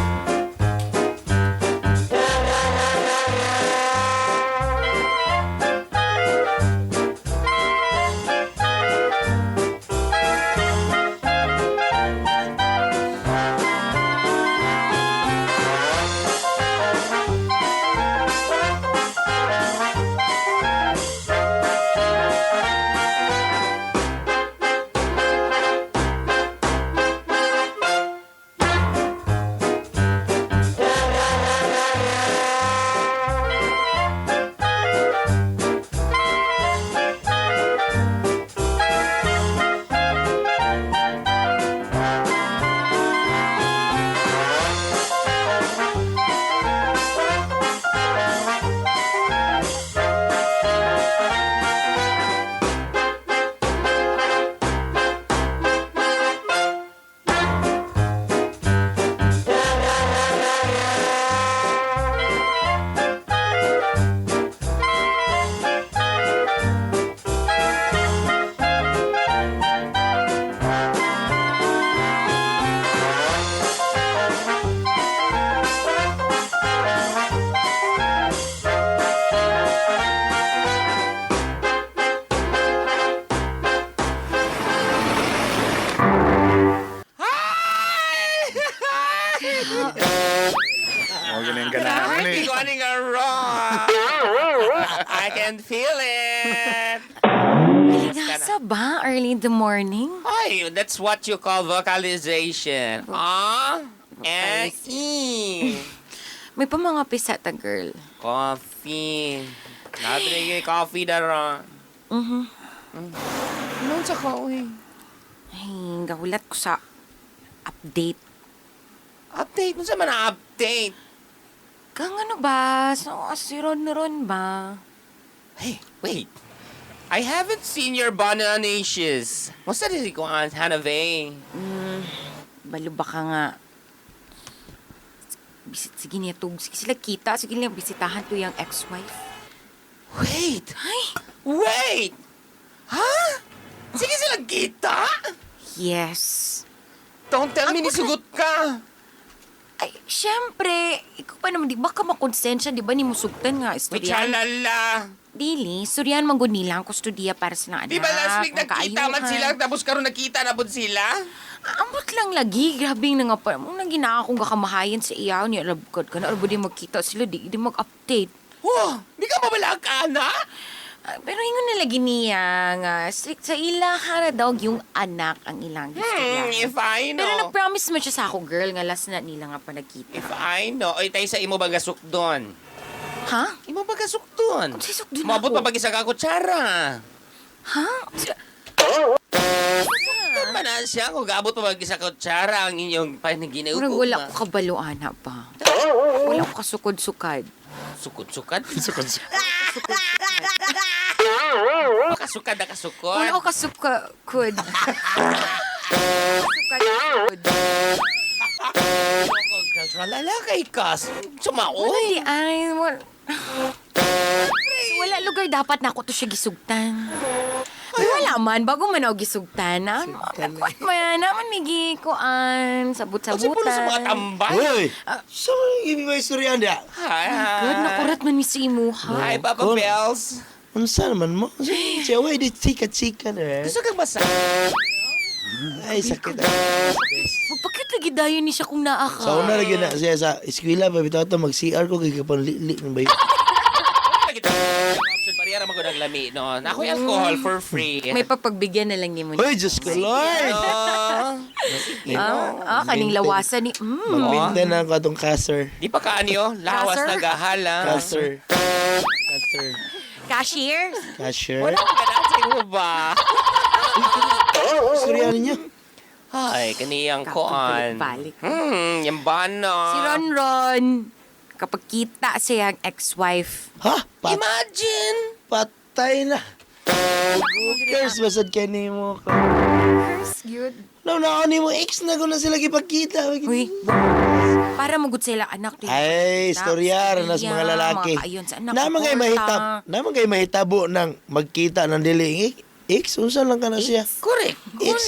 can feel it. Nasa ba? Early in the morning? Ay, that's what you call vocalization. Ah, and E. May pa mga pisata, girl. Coffee. Nabili coffee dara. Ano sa ko, eh? Ay, gahulat ko sa update. Update? Ano sa man ang update? Kang ano ba? So, si Ron Ron ba? Hey, wait. I haven't seen your bananacious. What's that is ko Aunt Hannah Vay? Balo ba ka nga? Bisit, sige niya to. Sige sila kita. Sige niya bisitahan to yung ex-wife. Wait! Ay! Wait! Ha? Sige sila kita? Yes. Don't tell me nisugot ka. Ay, syempre, ikaw pa naman, di ba ka makonsensya, di ba ni musugtan nga, istoryan? Wichalala. Dili, istoryan man gud nila ang kustudiya para sa anak. Di ba last week ang nagkita man kaayuhan. sila tapos karon nakita na pud sila? Ambot lang lagi, grabe na nga pa. Mong nang ginaa akong gakamahayan sa iyaw niya, alabkad ka na, alabod di magkita sila, di mag-update. Oh, di ka mabalak, ana? Ah, pero ingon na lagi niya nga, strict sa ila hara daw yung anak ang ilang istorya. If I know. Pero nag-promise man siya sa ako, girl, nga last na nila nga pa nagkita. If I know, oy tayo sa imo ba gasukdon? Ha? Imo ba gasukdon? Kung sisukdon Maabot ako. pa pag isa ka kutsara. Ha? Sukdon man na siya kung gaabot pa pag isa ka kutsara ang inyong panaginaugma. Murag wala ko kabalo, ana pa. Wala ko kasukod-sukad. Sukod-sukad? Sukod-sukad. Kasukad na kasukod. Wala ko kasukod. Kasukad. Girl, kay kas. Wala Sumaoy. di ay. Wala, wala lugar dapat na ako to siya gisugtan. Pero wala man, bago man ako gisugtan. Ano, kuan man, naman migi kuan, Kasi puno sa mga sabot-sabutan. tambay. Uy! So, ibig ba istorya niya? Hi, God, nakurat man mi sa imuha. Hi, Papa Kung- Bells. Unsa naman mo? Siya, way, di chika-chika na eh. Gusto kang basa? Ay, sakit. Magpakit lagi dayon ni siya kung naa ka. Sa una lagi na siya sa eskwela pa bitaw to mag-CR ko kay kapon li ng bayo. Option parehara man gud ang lami no. Ako'y alcohol for free. May papagbigyan na lang ni mo. Uy, Diyos ko, Lord! Ah, kaning lawasan ni... Mag-maintain na ako atong kasser. Di pa kaanyo, lawas Kasser? na gahala. Kasser. Kasser. Cashier? Cashier. Wala akong ganahan sa imo ba? Istorya ninyo. Ay, kaniyang koan. Balik. Yung bana. Si Ron Ron, kapag kita siya ang ex-wife, Ha? Imagine! Patay na. Curse, basad kay nimo ko. Curse, yun. No, na ni mo ex na ko na sila gipagkita. Uy, para magud sila anak. di ba? Ay, istorya na sa mga lalaki. Mga kaayon sa anak. Naman kay suporta. mahitab, naman kay mahitabo ng magkita ng dili ex unsa lang ka na siya. Correct. Ex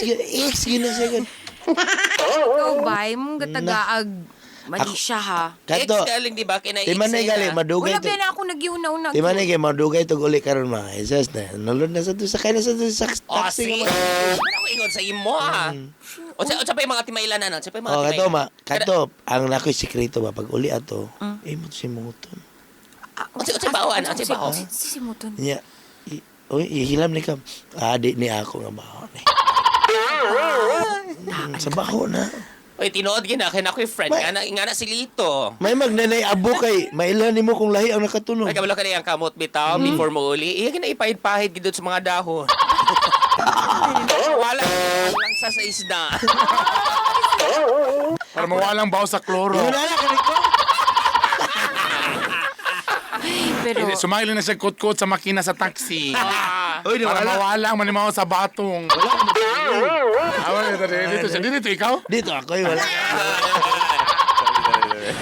ex gina siya gan. Ikaw ba, mong gatagaag mali siya ha. Ex Kato. galing di ba? Kina Di man na gali madugay Wala to. ba na ako nagyuna-una. Di man na kay madugay to uli karon mga Jesus na. Nalod na sa to sakay na sa to sa Oh, taxi. see? nga ma- Wala ko ingon sa imo ah. O sa pa yung mga timailan na, sa pa yung mga Oh, kato timailan. ma, kato ang nakoy sikreto ba pag uli ato, eh mo si Muton. Unsa bao ana? Unsa bao? Sisimuton. Nya, uy, ihilam ni kam. Ah, di ni ako nga baho ni. Sa baho na. Oy, tinuod gina kay nakoy friend nga na si Lito. May magnanay abo kay mailan nimo kung lahi ang nakatunog. Ay, kabalo ka na yung kamot bitaw before mo uli. Iya gina ipahid-pahid gid sa mga dahon. Wala lang sa isda. Para mawalang baw sa kloro. Wala na kaniko. Pero, Hindi, Sumaili na siya kot-kot sa makina sa taxi. Uy, Para wala. mawalang manimaw sa batong. Wala. Dito, dito, dito, ikaw? Dito ako, eh, wala.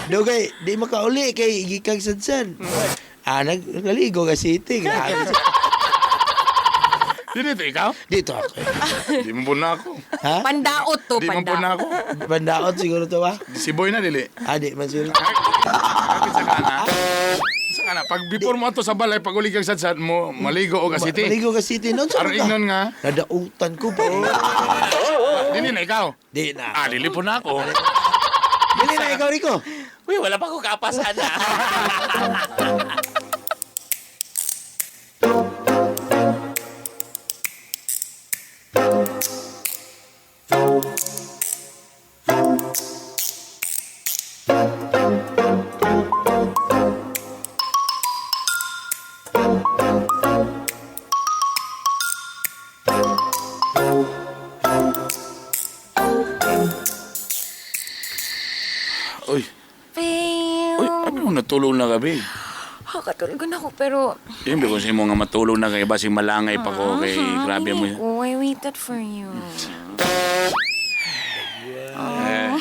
Dugay, di makauli kay gikag sadsan. Ah, naligo ka city. Grabe. Dito, ikaw? Dito ako. eh. Di mo po na ako. Ha? pandaot to, Di mo po na pandaot. ako. Bandaot siguro to ba? Si Boy na, dili. Ah, di man siguro. Kapit sa kana. Sa kana. Pag before mo ato sa balay, pag uli kang sadsad mo, maligo o ka city. Maligo ka city. Noon Aron ingnon nga. Nadautan ko ba? Dili na ikaw. Di na. Ah, dili po na ako. Dili na ikaw, Rico. Uy, wala pa ko kapasan ah. Uy, Babe. uy, ano natulog na gabi? Ah, katulog na ako pero... Yung because mo nga matulog na kay basing malangay pa ko kay grabe mo. Ko, I waited for you. Eh.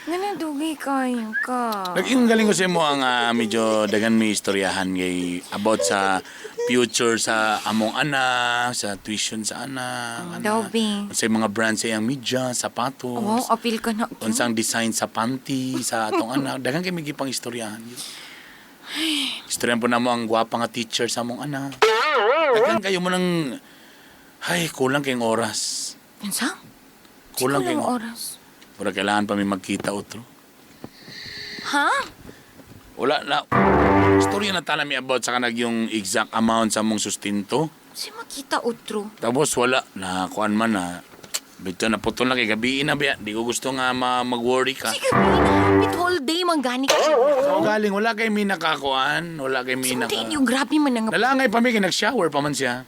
Nanadugay kayo ka. Nag-yung galing ko sa imo ang medyo dagan may istoryahan kay about sa future sa among anak, sa tuition sa anak, Daw, be. sa mga brands sa iyang media, sapatos. Oh, apil ka na. Unsang design sa panty sa atong anak. Dagan kay may gipang istoryahan. Istoryahan po na mo ang gwapa nga teacher sa among anak. Dagan kayo mo nang ay kulang kayong oras. Unsa? Kulang Kulang kayong oras. Mura kailangan pa may magkita otro. Ha? Wala na. Istorya na tala mi about sa kanag yung exact amount sa mong sustento. Si makita otro. Tapos wala na kuan man na. Bito na putol na kay gabi na biya. Di ko gusto nga mag-worry ka. Sige, Pit whole day manggani ka. So galing wala kay mi nakakuan, wala kay mi naka. Hindi, yung grabe man ang Nalangay pa mi kay nag-shower pa man siya.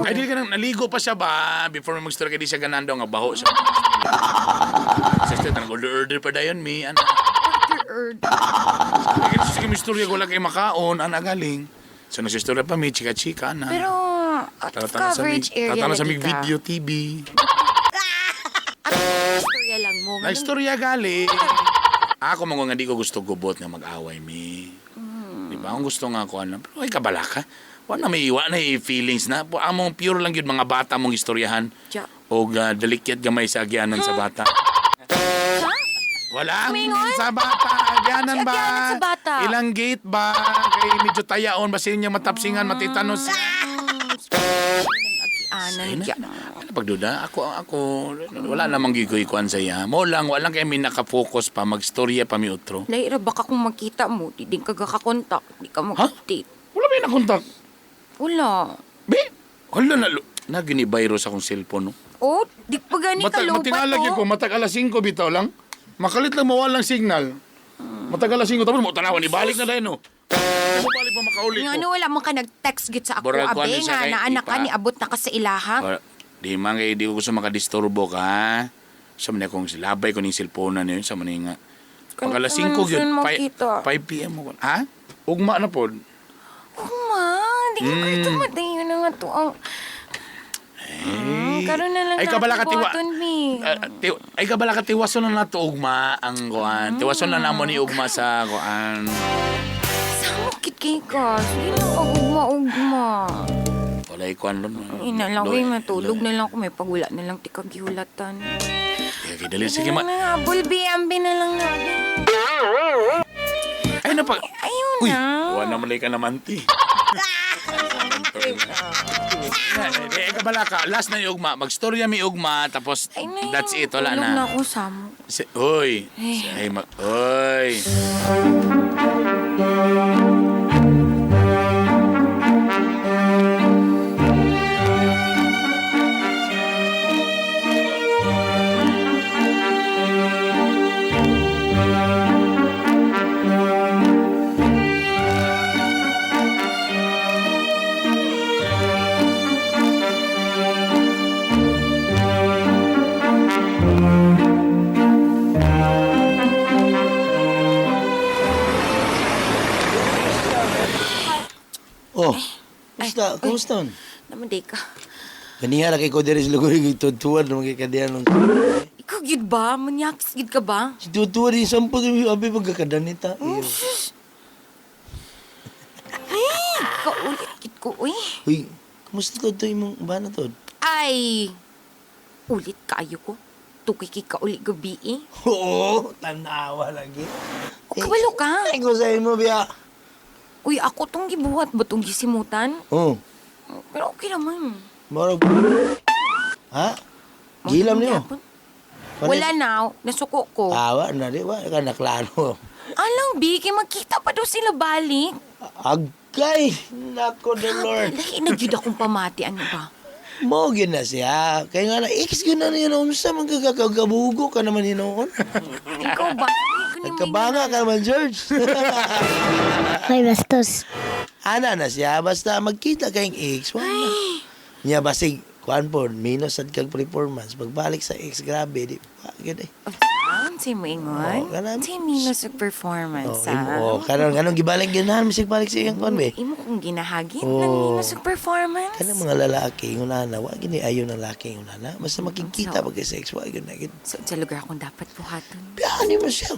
Ay di ka nang naligo pa siya ba before mi mag-story kay di siya ganando nga baho siya. Sister, tanang order order pa dayon mi. Ano? Order. Kaya sige mi istorya ko wala kay makaon, ana galing. So nagsistorya pa mi chika-chika na. Pero out of coverage area Tatana sa lagi mig ka. video TV. Istorya lang mo. Na istorya gali. Ako man nga di ko gusto gubot nga mag-away mi. Di ba? Ang gusto nga ko ano. Pero ay kabala ka. Wala may iwa na feelings na. Po among pure lang yun mga bata mong istoryahan. Ja. O dalikyat gamay sa agyanan sa bata. Wala Mingon? sa bata. Agyanan ba? Agyanan sa bata. Ilang gate ba? Kay medyo tayaon. Basta niya matapsingan, matitanos. Anan Ay, na, ano pagduda? Ako, wala namang gigoy kuan sa iya. Mo lang, wala kay mi nakafocus pa, magstorya pa mi utro. Laira, baka kung makita mo, di din ka kakakontak, di ka mag-update. Wala may nakontak. Wala. Be, hala na, nagini-virus akong cellphone, no? Oh, di pa gani ka Matag, lupa matingalag to. ko, matag alas 5 bitaw lang. Makalit lang mawalang signal. Matag alas 5, tapos mo tanawan, ibalik na dahil, no? Balik pa makauli Nga ko. ano, wala man ka nag-text git sa ako, Borag ko, abe, ano siya nga kay naanak ka, ipa- niabot na ka sa ilaha. Ora, di man kay di ko gusto makadisturbo ka. Sa man akong labay ko ning cellphone na yun, sa man nga. Pag alas 5 Kano yun, man makita? 5 PM ko. Ha? Ugma na pod. Uma, di ka kayo tumatay yun na nga to. Ang... Karon na lang Ay, kabala ka, tiwa. buhaton, mi. Ay kabala ka tiwason na nato ugma ang kuan. Tiwason na namo ni ugma sa kuan. Samokit kay ka. Sige na, pag-ugma-ugma. Wala kuan ron. Inalaway, matulog na lang ako. May pagwala na lang tikagihulatan. Okay, dali sige ma. Habol, BMB na lang natin. Ay na pag Ayun Uy, na. wala naman ka naman ti. Eh, kabala ka. Last na yung ugma. Magstorya mi ugma tapos that's it wala Tulog na. na ako, Samo. Si, oy. Ay. Ay, oy. Oh, kumusta? Kumusta man? Naman day ka. Kaniya na kay ko diri sa lugar tutuan naman kay kadiyan nung. Ikaw gid ba? Manyakis gid ka ba? Si tutuan din sampo din abi pagkakadanita. Oh, sus. Ay, kaulit gid ko, uy. Uy, kumusta to to imong bana to? Ay, ulit kaayo ko. Tukiki ka ulit gabi eh. Oo, tanawa lagi. O, kabalo ka. Ay, ko sa imo biya. Uy, ako tong gibuhat ba tong gisimutan? Oh, Pero okay naman. moro. Ha? Gilam niyo. Wala na, nasuko ko. Awa na di wa ka naklaro. Alang, Bi, kay magkita pa daw sila balik. Ag Kay, nako the Lord. Lahi na gyud akong pamati, ano ba? Mo gyud na siya. Kaya nga na, ex gyud na niya unsa man kagagabugo ka naman hinuon. Ikaw ba? Nagkabanga ka naman, George. Ay, bastos. Ana na siya, basta magkita kayong ex, wala. Niya basig, kuan po, minus sad kag performance. Pagbalik sa ex, grabe, di pa, gyud eh. Ang si mo ingon? Oo, kanang- Si minus og performance, Oh, imo, ah. oh, karon anong gibalik gyud na, misig balik sa iyang kuan be. Imo kong ginahagin Oo. ng minus og performance. Kanang mga lalaki, yung nana, wa gini ayaw ng lalaki yung nana. Basta makikita pag sa ex, wa gyud na gyud. So, sa lugar akong dapat buhaton. Biyaan mo siya.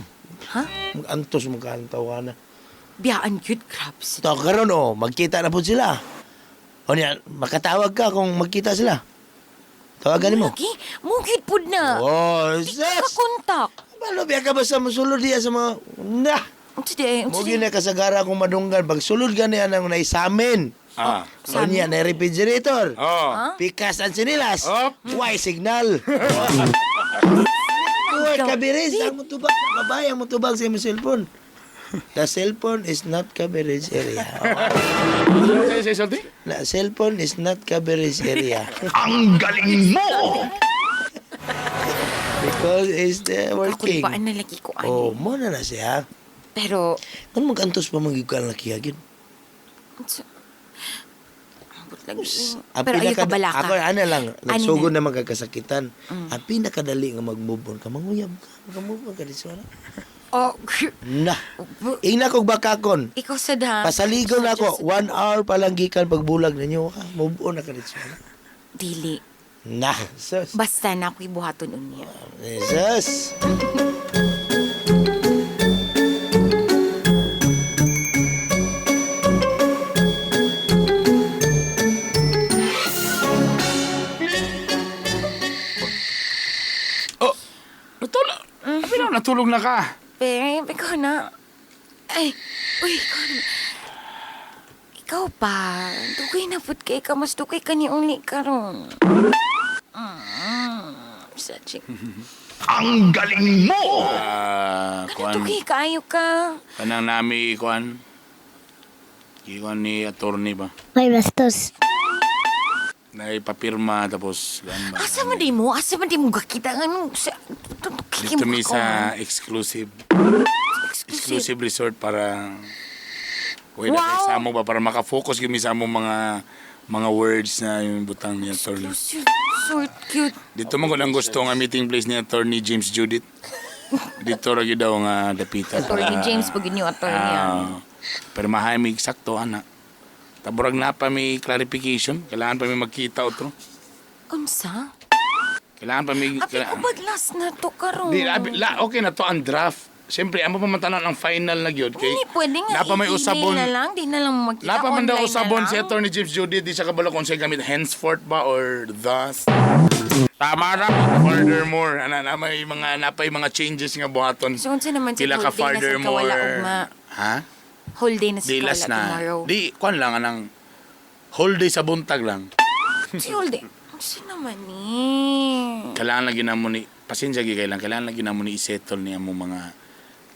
Ha? Magantos mo tawa na. Biyaan gyud, grabe sila. So, karon oh, magkita na po sila. O niya, makatawag ka kung magkita sila. Tawagan mo. Lagi, mo gyud pud na. Oh, Di ka sus! kontak. Paano biya ka basta musulod diya sa mga... Nah! Unsa di ay, Mo unsa di gyud na kasagara kung madunggan. Pag sulod ka niya nang naisamin. Ah. O niya, na refrigerator. Oh. Pikas ang sinilas. Op. Why signal? Uy, kabiris, ang mutubag sa babae, ang mutubag sa imong cellphone. The cellphone is not coverage area. Say, say something? Na cellphone is not coverage area. Ang galing mo! Because it's the Ako working. ba na lagi ko ani. Oh, mo na na siya. Pero Kan magantos pa magyud ka ang laki agad. unsa Ambot lagi. Ang Pero ayaw ka balaka. Ako ano lang, Ano nagsugod na? na magkakasakitan. Ang pinakadali nga mag-move on ka, manguyab ka, mag-move on ka dito na. Oh, Na. Ingna kog bakakon. ikaw sad ha. Pasaligo na ako, 1 hour pa lang gikan pagbulag ninyo ka. Move on na ka dito na. Dili. Na. Sus. Basta na ako'y buhaton unya. Sus. Oh, natulog. Sabi na, natulog na ka. Babe, ikaw na. Ay, uy, ikaw na. Ikaw pa. Dugay na pud kay ka. Mas dugay ka ni uli karon. Such a... Ang galing mo! Ah, kuan. Dugay kaayo ka. Kanang nami, kuan. Kuan ni attorney ba? Ay, bastos. Naipapirma tapos kuan ba? Asa man di mo? Asa man di mo gakita? Ano? Sa, Dito mi sa exclusive exclusive resort para Uy, Wow! wow. sa mo ba para makafocus gyud mi sa among mga words na yung butang ni attorney. Resort cute. Dito man ko lang gusto nga meeting place ni attorney James Judith. Dito ra gyud daw nga dapita Attorney James pag inyo attorney. ah. Ah, pero mahay mi eksakto ana. Taburag na pa may clarification, kailangan pa may magkita otro. Unsa? Kailangan pa may Abi ko bag last na to karon. Di, abi, la, okay na to ang draft. Siyempre, amo pa man tanan ang final na gyud kay Hindi pwede nga. Napa may i-email usabon. na lang. Di na lang magkita. Napa man daw Online na usabon lang. si Attorney James Judy, di siya kabalo kung siya gamit henceforth ba or thus. Tama ra. Furthermore, ana na may mga napay mga changes nga buhaton. So, unsa naman si Pila ka whole day na sa furthermore. kawala ugma. Ha? Whole day na sa Di last kawala na. tomorrow. Di kuan lang anang whole day sa buntag lang. Si whole day. Unsa naman ni? Kailangan lagi namo ni pasensya gyud kailangan kailangan lagi namo ni isettle ni among mga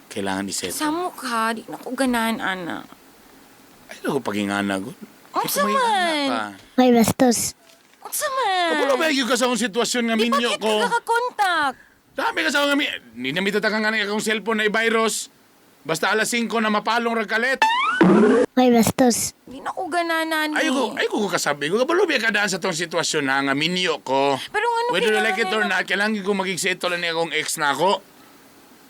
kailangan isettle. Samo ka, di na ko ganahan, ana. Ay ko pagingana gud. Unsa man? Ay, bastos. Unsa man? Kapulo ba gyud ka sa akong sitwasyon nga Di minyo bakit ko? ka kakakontak? Dami ka sa akong Hindi na mitatakan nga akong cellphone na i-virus. Basta alas 5 na mapalong ragkalit. Ay, bastos. Di na ko ganahan, ani. Ay ko kasabi ko. Kabalo ba kadaan sa tong sitwasyon na nga minyo ko. Pero ngano Whether you kailangan like it or na- not, kailangan ko maging settle na akong ex na ako.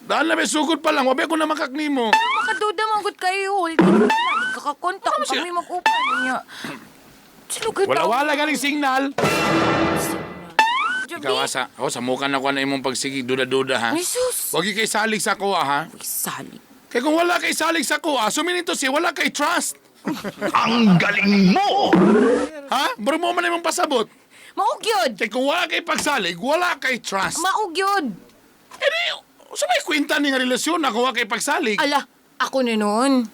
Dahil na may sugod pa lang, wabi ko na makaknimo. Makaduda man gud kayo whole day. Di ka kakontak. Kami mag-upan niya. Sino Wala wala galing signal. Ikaw asa, ako sa mukha na ko na imong pagsigi duda-duda ha. Jesus. Wag kay salig sa kuha ha. Uy, salig. Kay kung wala kay salig sa kuha, suminito si wala kay trust. Ang galing mo! Ha? Bro mo man imong pasabot. Maugyod. Kay kung wala kay pagsalig, wala kay trust. Maugyod. Eh di, sa may kwenta ni nga relasyon na kung wala kay pagsalig. Ala, ako na noon.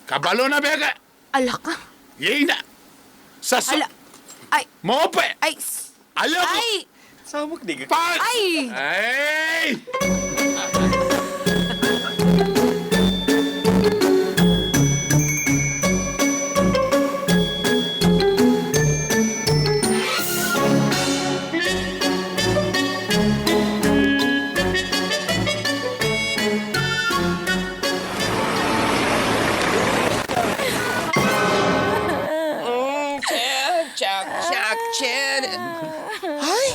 Kabalo na bega. Ala ka. Yay na. Sa Ala. Ay. Mo pa. Ay. Ayaw ko. Ay. Samok di ka. Pag. Ay. Ay! chin. Ay!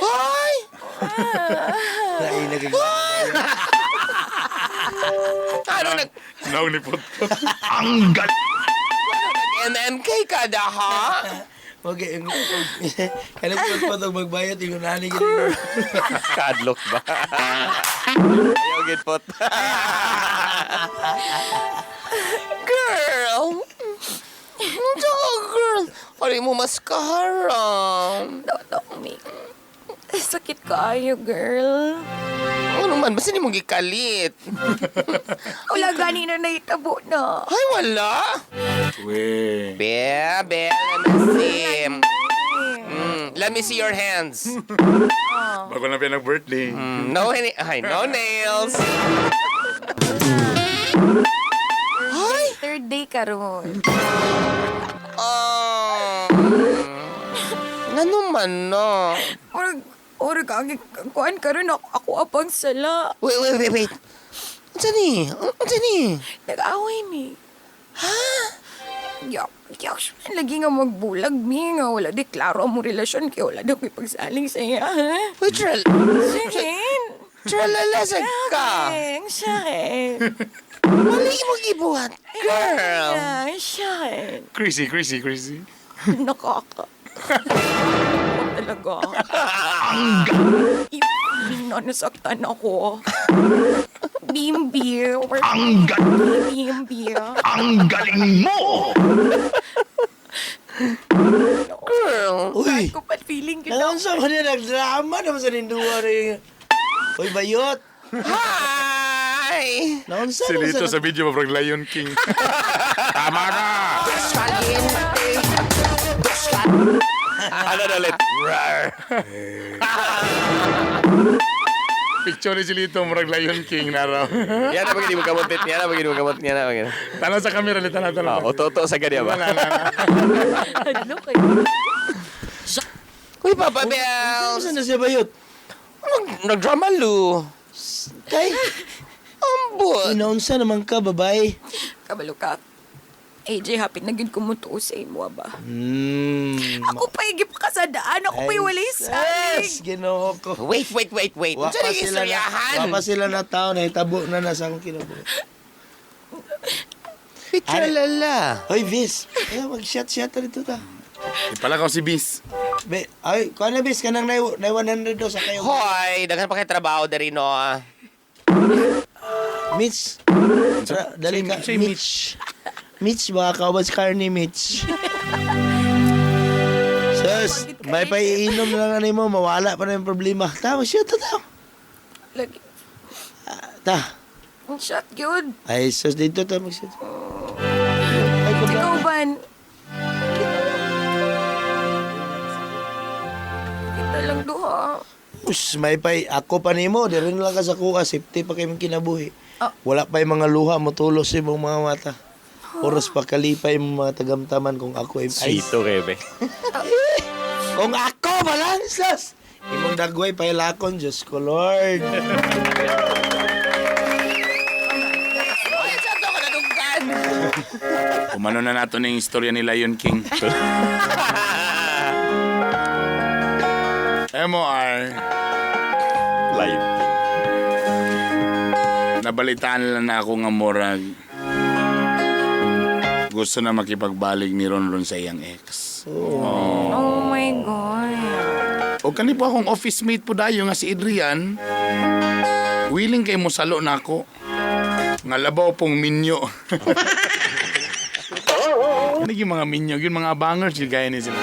Ay! Ay! Ano nag... Naong ni Putput. Ang gal... Nag-MMK ka da, ha? Okay, kailan ko pa itong magbayad, yung nani gini. Kadlok ba? Ayaw, gid pot. Girl! Ano girl? Ano mo mascara? Dami. Sakit kaayo, girl. Ano man, basta ni mong gikalit. Wala gani na naitabo na. Ay, wala. We. Be, be, let me see. Let me see your hands. Bago na pinag-birthday. No, any, ay, no nails. Ay! Third day karon. Oh. Ano man, no? Murag, murag ang kuan karon ako, ako apang sala. Wait, wait, wait, wait. Unsa ni? Unsa ni? Nag-away mi. Ha? Yak, yak, lagi nga magbulag mi nga wala di klaro ang relasyon kay wala daw ko'y pagsaling sa iya. Wait, tral... Sakin. Tralalasag ka. Sakin. Mali mo gibuhat, girl. Sakin. Crazy, crazy, crazy. Nakaka. Ako talaga. Ang na nasaktan ako. Bimbi. Ang Bimbi. Ang galing mo! Girl. Uy! Ko pa feeling ko. Naunsa man niya, nagdrama naman sa ninduwa rin. Uy, bayot! Hi! Naunsa Si naman Lito sa... sa video, mabrang Lion King. Tama na! Ano na ulit? Picture ni si Lito, murag Lion King na raw. Yan na pagindi mo kamot. Yan na pagindi mo kamot. Yan na pagindi. Tanaw sa camera, Lito, tanaw, tanaw. Ah, oto-oto sa ganyan ba? Wala, wala, wala. Hadlo kayo. Uy, Papa Bells! Unsa na siya bayot? Nagdrama, Lu. Kay, Ambot. uy, naunsa naman ka, babae. Kabalo ka. AJ, hapit na gid kumutuo sa imo ba? Hmm. Ako pa higit pa kasadaan. Ako pa'y walay salig. Yes, Ginoo ko. Wait, wait, wait, wait. Wa Unsa pa ni sila na, istoryahan? wa pa sila na tao, nahitabo na na sa akong kinabuhi. Uy, tralala. Hoy, Vis. Ay, mag-shot-shot na dito ta. Ipalakaw si Bis. Be, ay, kuha na, Vis. Kanang na 100 do sa kayo. Hoy, daghan pa kay trabaho diri no. ah. Mitch. Tara, dali ka. Say Mitch. Mitch, baka kawas carne, Mitch. Sus, may paiinom na lang ano mo, mawala pa na yung problema. Ta, mag-shot ta, ta. Lagi. Ta. Ang shot gyud. Ay, sus, dito ta, mag-shot. Ay, kubra. Ikaw ban. Kita lang duha. Us, may pay, ako pa nimo, diri na lang ka sa kuha, safety pa kay mong kinabuhi. Ah. Wala pa yung mga luha, mutulos sa imong mga mata. Oras pa kalipay imong mga tagamtaman kung ako ay... ay Sweeto kayo, be. Kung ako ba lang, sus! Imong dagway pailakon, Diyos ko, Lord. Uy, sa to ko naduggan. Umano na nato na yung istorya ni Lion King. MOR. Lion King. Nabalitaan lang na ako nga murag. Gusto na makipagbalik ni Ronron sa iyang ex. Oh my God. O kani po akong office mate po dayo nga si Adrian. Willing kay mosalo na ako. Nga labaw pong minyo. Ano yung mga minyo? Yung mga bangers yung gaya ni sila.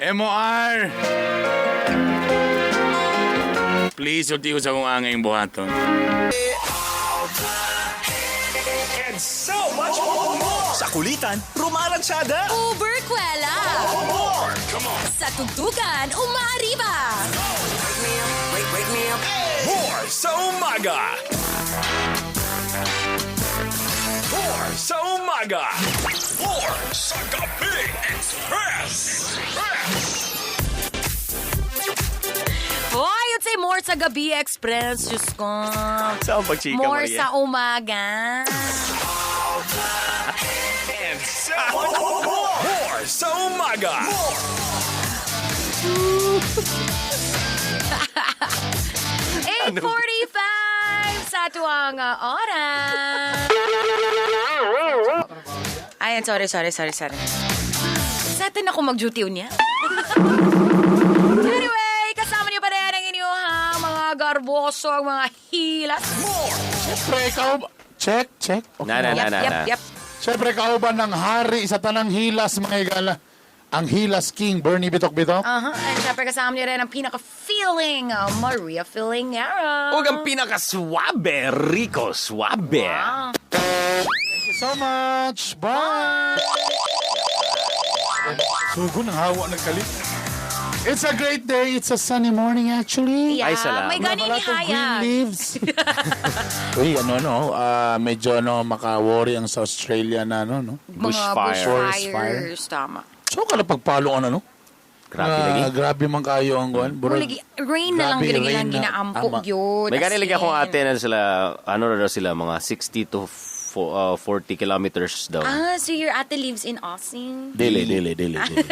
MOR! Please, ulti ko sa akong angay yung buhaton. And so much more! Sa kulitan, rumalansyada! Uber Kwela! More! Come on! Sa tugtugan, umaariba! More sa umaga! More sa umaga! More sa gabi! Express! Hoy, you'd say more sa gabi, Express. Diyos ko. Saan pagchika, More Maria? sa umaga. And so much more! More More sa umaga. More. 8:45 sa tuwang oras. Ayan, sorry, sorry, sorry, sorry. Sa atin ako mag-duty niya. Anyway, kasama niyo pa rin ang inyong mga garboso, ang mga hilas. Siyempre, ikaw... Check, check. Okay. Na, na, na, Yep, na, yep, na. yep. Siyempre, kauban ng hari sa tanang hilas, mga higala. Ang Hilas King, Bernie Bitok Bitok. Aha, and syempre kasama niyo rin ang pinaka-feeling, Maria Feelingera. Ug ang pinaka-suwabe, Rico Suabe. Wow. Thank you so much. Bye! Sugo ng hawa ng kalit. It's a great day. It's a sunny morning, actually. Yeah, Ay, salamat. may gani We ni have a lot of green Hayag. leaves. Uy, medyo maka-worry ang sa Australia na ano, no? Mga Bushfire. Forest fire. bushfires, tama. So, kada pagpalo ano, no? Grabe lagi. Grabe man kayo ang kuan. Burag- Lagi, rain na lang grabe, gid rain ilang na. ginaampo Tama. yun. May gani As lagi akong in. ate na sila, ano na daw sila, mga 60 to 40 kilometers daw. Ah, so your ate lives in Austin? Dili, dili, dili, dili.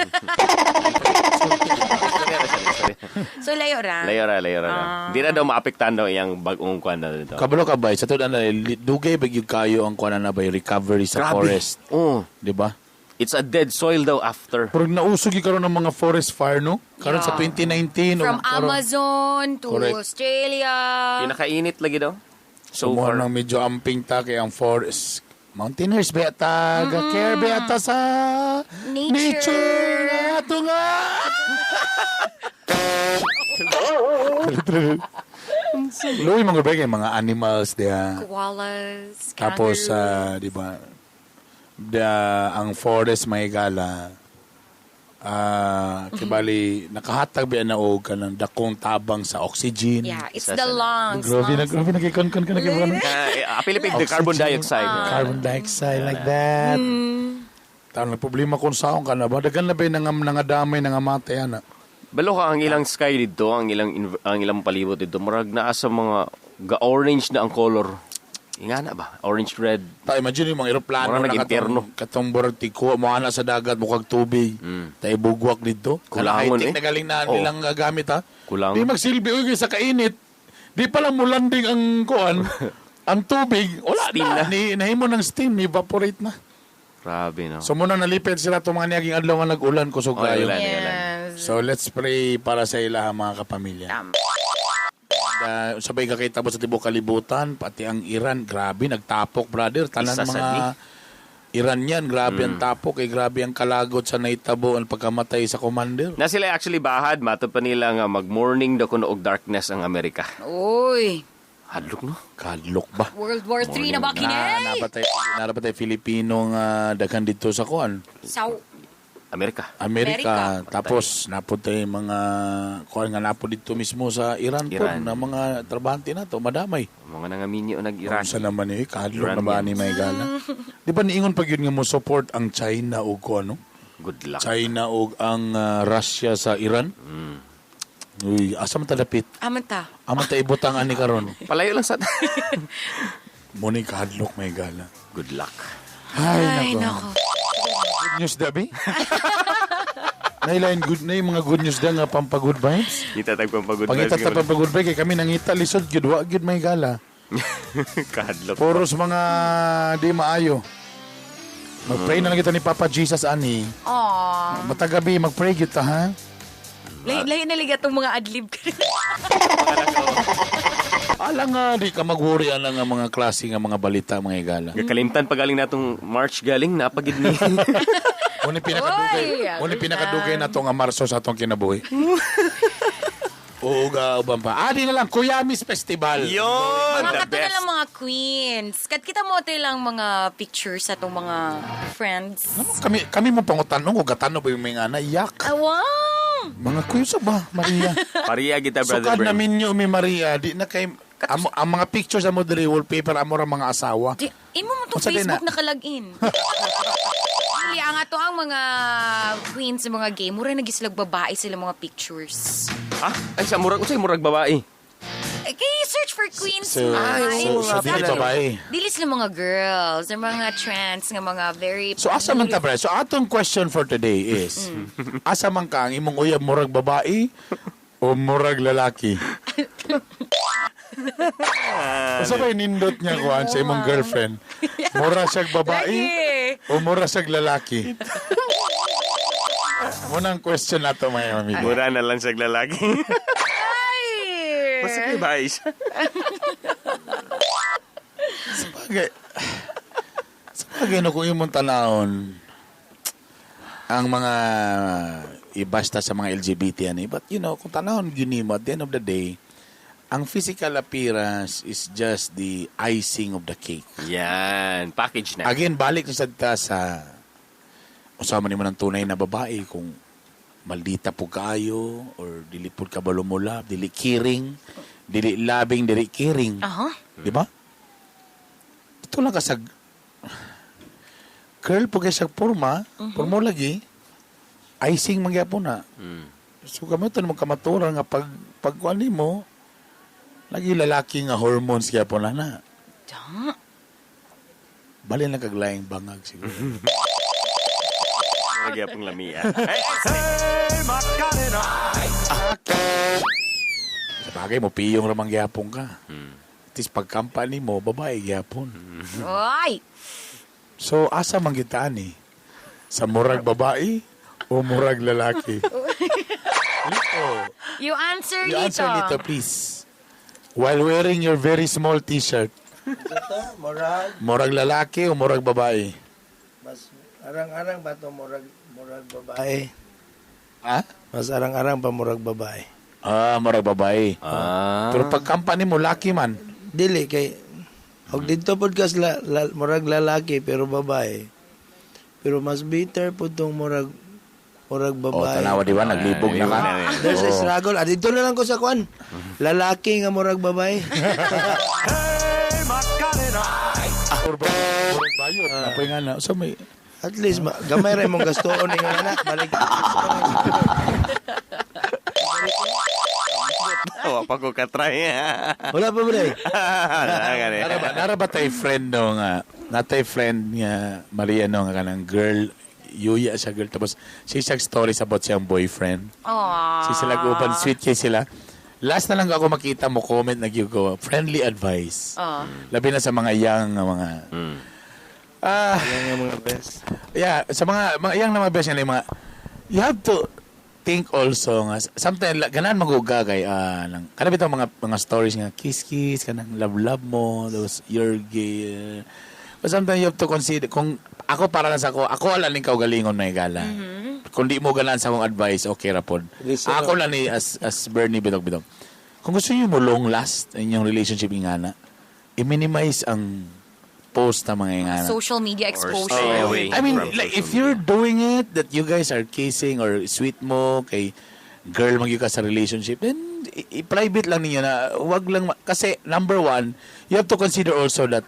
So layo ra. Layo ra, layo ra. Ah. Hindi na daw maapektahan daw iyang bagong kuan na dito. Kabalo ka ba? Sa tuod ano, dugay ba gyud kayo ang kuan na ba recovery sa Grabe. forest, Oh, di ba? it's a dead soil daw after. Pero nausog gyud karon ng mga forest fire, no? Karon sa Yeah. 2019 From o karon- Amazon to Correct. Australia. Pinakainit lagi daw. So So far. nang medyo amping ta kay ang forest. Mountaineers ba ta care ba ta sa Nature. nature ato nga. Luwi mga ba kay mga animals diya. Koalas, Tapos kangaroo. di ba? Ang forest may gala. Kibali nakahatag ba na og kanang dakong tabang sa oxygen. Yeah, it's Isa the sa- lungs. Grabe na lungs. grabe nagkikon-kon ka nagkikon. Pilipig the carbon dioxide. Carbon dioxide like that. Taon na problema kung saon ka na ba? Dagan na ba yung nangadamay, nangamatay, ana? Balo ka ang ilang sky dito, ang ilang ang ilang palibot dito, murag naa sa mga ga-orange na ang color. Ingana ba? Orange red. Ta imagine yung mga eroplano Mura na nag-impyerno. katong burag tiko, mo ana sa dagat mukag tubig. Ta ibugwak dito. Kulangon, eh. eh. Na galing na Oo. nilang gamit ha. Kulangon. Di magsilbi uy sa kainit. Di pala mulanding ang kuan, ang tubig, wala Steam na. na. Ni, nahimo ng steam, ni evaporate na. Grabe no. So muna nalipid sila itong mga niyaging adlaw nga nag-ulan kusog Oh, kayo. ulan, ulan. Yes. So let's pray para sa ilaha mga kapamilya. Tama. And, sabay kakita mo sa tibok kalibutan, pati ang Iran, grabe, nagtapok, brother. Tanan Isa mga sad ni. Iran yan, grabe ang tapok, eh, grabe ang kalagot sa naitabo ang pagkamatay sa commander. Na sila actually bahad matod pa nila nga mag-morning daw kuno og darkness ang Amerika. Uy, Hadlok no. Kadlok ba? World War III na ba Na, kini? napatay, napatay Filipino nga daghan dito sa kuan, Sa Amerika. Amerika. Amerika. Tapos napunta yung mga kuan nga napo dito mismo sa Iran, po, Iran. na mga trabahante na to, madamay. Mga nangaminyo nag-Iran. Unsa naman eh, kadlok na ba ni may gala? Di ba niingon pag yun nga mo support ang China o ko ano? Good luck. China o ang Russia sa Iran? Uy, asa man ta dapit? Amanta. Amo ta ibutang ani karon. Palayo lang sa Mo ni kadlok may gala. Good luck. Ay, Ay, nako. nako. Good news dabi. Nailain good na yung mga good news da nga pampagood vibes. Kita tag pampagod. Pangita ta pampagood vibes kay kami nangita lisod gyud wa gyud may gala. Kadlok. Puros mga di maayo. Magpray na lang kita ni Papa Jesus ani. Aww. Matag gabi magpray gyud ta ha. Lahi na liga itong mga adlib. Ala nga di ka mag-worry ala nga mga klase nga mga balita mga igala. Gakalimtan pa galing natong March galing napagid ni. Muna pinakadugay, Oy, muna pinakadugay na to nga Marso sa atong kinabuhi. Oo ga uban pa. Adi na lang Kuyamis Festival. Yon, Mga the kato na best. lang mga queens. Kat kita mo ito lang mga pictures sa itong mga friends. Kami kami mo pangutanong kung gatano ba yung mga ana iyak. Awang! Mga kuya sa ba Maria? Pariya kita brother Sukad Bern. na minyo mi Maria, di na kay amo, ang mga pictures amo diri wallpaper amo ra mga asawa. Di, imo mo itong Unsa din Facebook na? nakalagin. Dili, ang ato ang mga queens sa mga gay, mura nagislag babae sila mga pictures. Ha? Ay sa murag unsay murag babae. Eh, Can you search for queens? So dili babae. Dili sila mga girls. They're mga trans, nga mga very... So asa man ta, pre? So atong question for today is, asa man ka ang imong uyab, murag babae o murag lalaki? Asa ba nindot niya kuan sa imong girlfriend? Mura siyag babae Lagi. o mura siyag lalaki? Munang question nato, mga amigo. Mura na lang siya lalaki. Ay! Basta kay babae siya. Sabagay. Sabagay no, kung imong tanawon ang mga ibasta sa mga LGBT ani, but you know, kung tanawon gyud nimo, at the end of the day, ang physical appearance is just the icing of the cake. Yan, package na. Again, balik na sad ta sa usama nimo ng tunay na babae kung maldita po kayo or dili pud ka balumula, dili kiring, dili labing, dili kiring. Aha. Di ba? Ito lang ka sa girl po kay sa porma, pormo lagi, icing magyapon na. So kamo ito naman kamatura nga pag pagkuan nimo, lagi lalaki nga hormones gyapon na na. Da. Bali lang kaglayang bangag siguro. Lagi akong lamia. Sa bagay mo, piyong ramang gyapon ka. At least pag company mo, babae gyapon. Ay! So, asa man kita ni? Sa murag babae o murag lalaki? Lito. You answer, You Lito. answer, Lito, please. While wearing your very small t-shirt, Ito, murag. murag lalaki o murag babae? Mas arang-arang ba to murag babae? Ha? Mas arang-arang pa murag babae. Ah, murag babae. Ah. Pero pag company mo, laki man. Dili kay og didto podcast murag lalaki pero babae. Pero mas bitter po tong murag O, babae. Oh, tanawa di ba? Naglibog na ka. There's a Oh. struggle. Ah, dito na lang ko sa kwan. Lalaki nga murag babae. Or murag bayot. Apoy nga na. So may... At least gamay ra imong gastoon nga na balik. Wa pa ko katry. Wala pa bre. Nara ba tay friend no nga? Natay friend nga Maria no nga kanang girl yuya siya girl tapos siya isang stories about siyang boyfriend. Aww. Si sila uban sweet kay sila. Last na lang ako makita mo comment na gyud ko friendly advice. Oh. Labi na sa mga young nga mga ah Yan nga mga best. Yeah, sa mga young na mga best nga mga you have to think also nga sometimes ganahan maguga kay nang kana bitaw mga stories nga kiss kiss kanang love love mo those you're gay, but sometimes you have to consider kung ako para lang sa ako ala ning kaugalingon may gala. Kung di mo ganahan sa akong advice, okay ra pod. Listen Ako lang ni as Bernie Bidog Bidog. Kung gusto niyo mo long last inyong relationship ingana, i-minimize ang post na mga ingana. Social media exposure. Stay away I mean, from like, social if you're doing it, that you guys are kissing or sweet mo, kay girl magyud ka sa relationship, then i-private lang ninyo na wag lang, kasi number one, you have to consider also that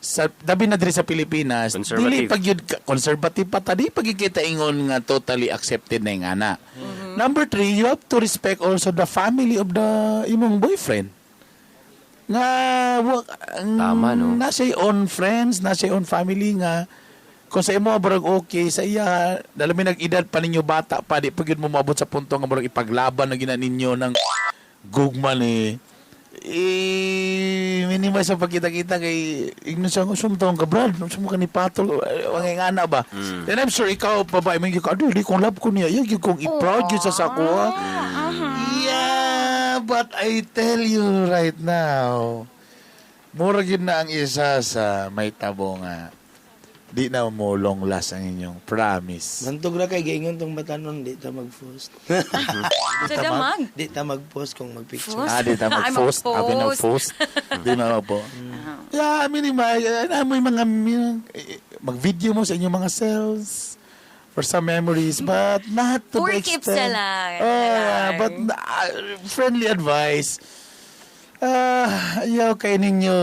sa dabi na diri sa Pilipinas, Conservative. dili pag yun conservative pa ta, di pag kita ingon nga totally accepted na yung ana. Number three, you have to respect also the family of the imong boyfriend. Nga Tama, no? Nasa own friends, nasa own family nga kung sa imo murag okay sa iya, dala may nag-edad pa ninyo bata pa di pag yun mo maabot sa punto nga murag ipaglaban na gina ninyo ng gugma ni eh minimize ang pagkita-kita kay igno siya kung sumtong ka brad unsa mo ka ni patol mga ngana ba. Then I'm sure ikaw babae may ka di kung love ko niya iya gyud kong i-proud gyud sa sako ah." Yeah, but I tell you right now, mura gyud na ang isa sa may tabo nga di na mo long last ang inyong promise. Bantog ra kay giingon tong batanon di ta mag-post. Sa damag. Di ta mag-post kung mag-picture. Post? Ah, di ta Ay, mag-post. Abi na mag-post. post. Di na po. Yeah, minimize. Ano mo yung mga, mag-video mo sa inyong mga cells for some memories, but not to For the keeps extent. na lang. Oh, yeah, but friendly advice. Ayaw kay ninyo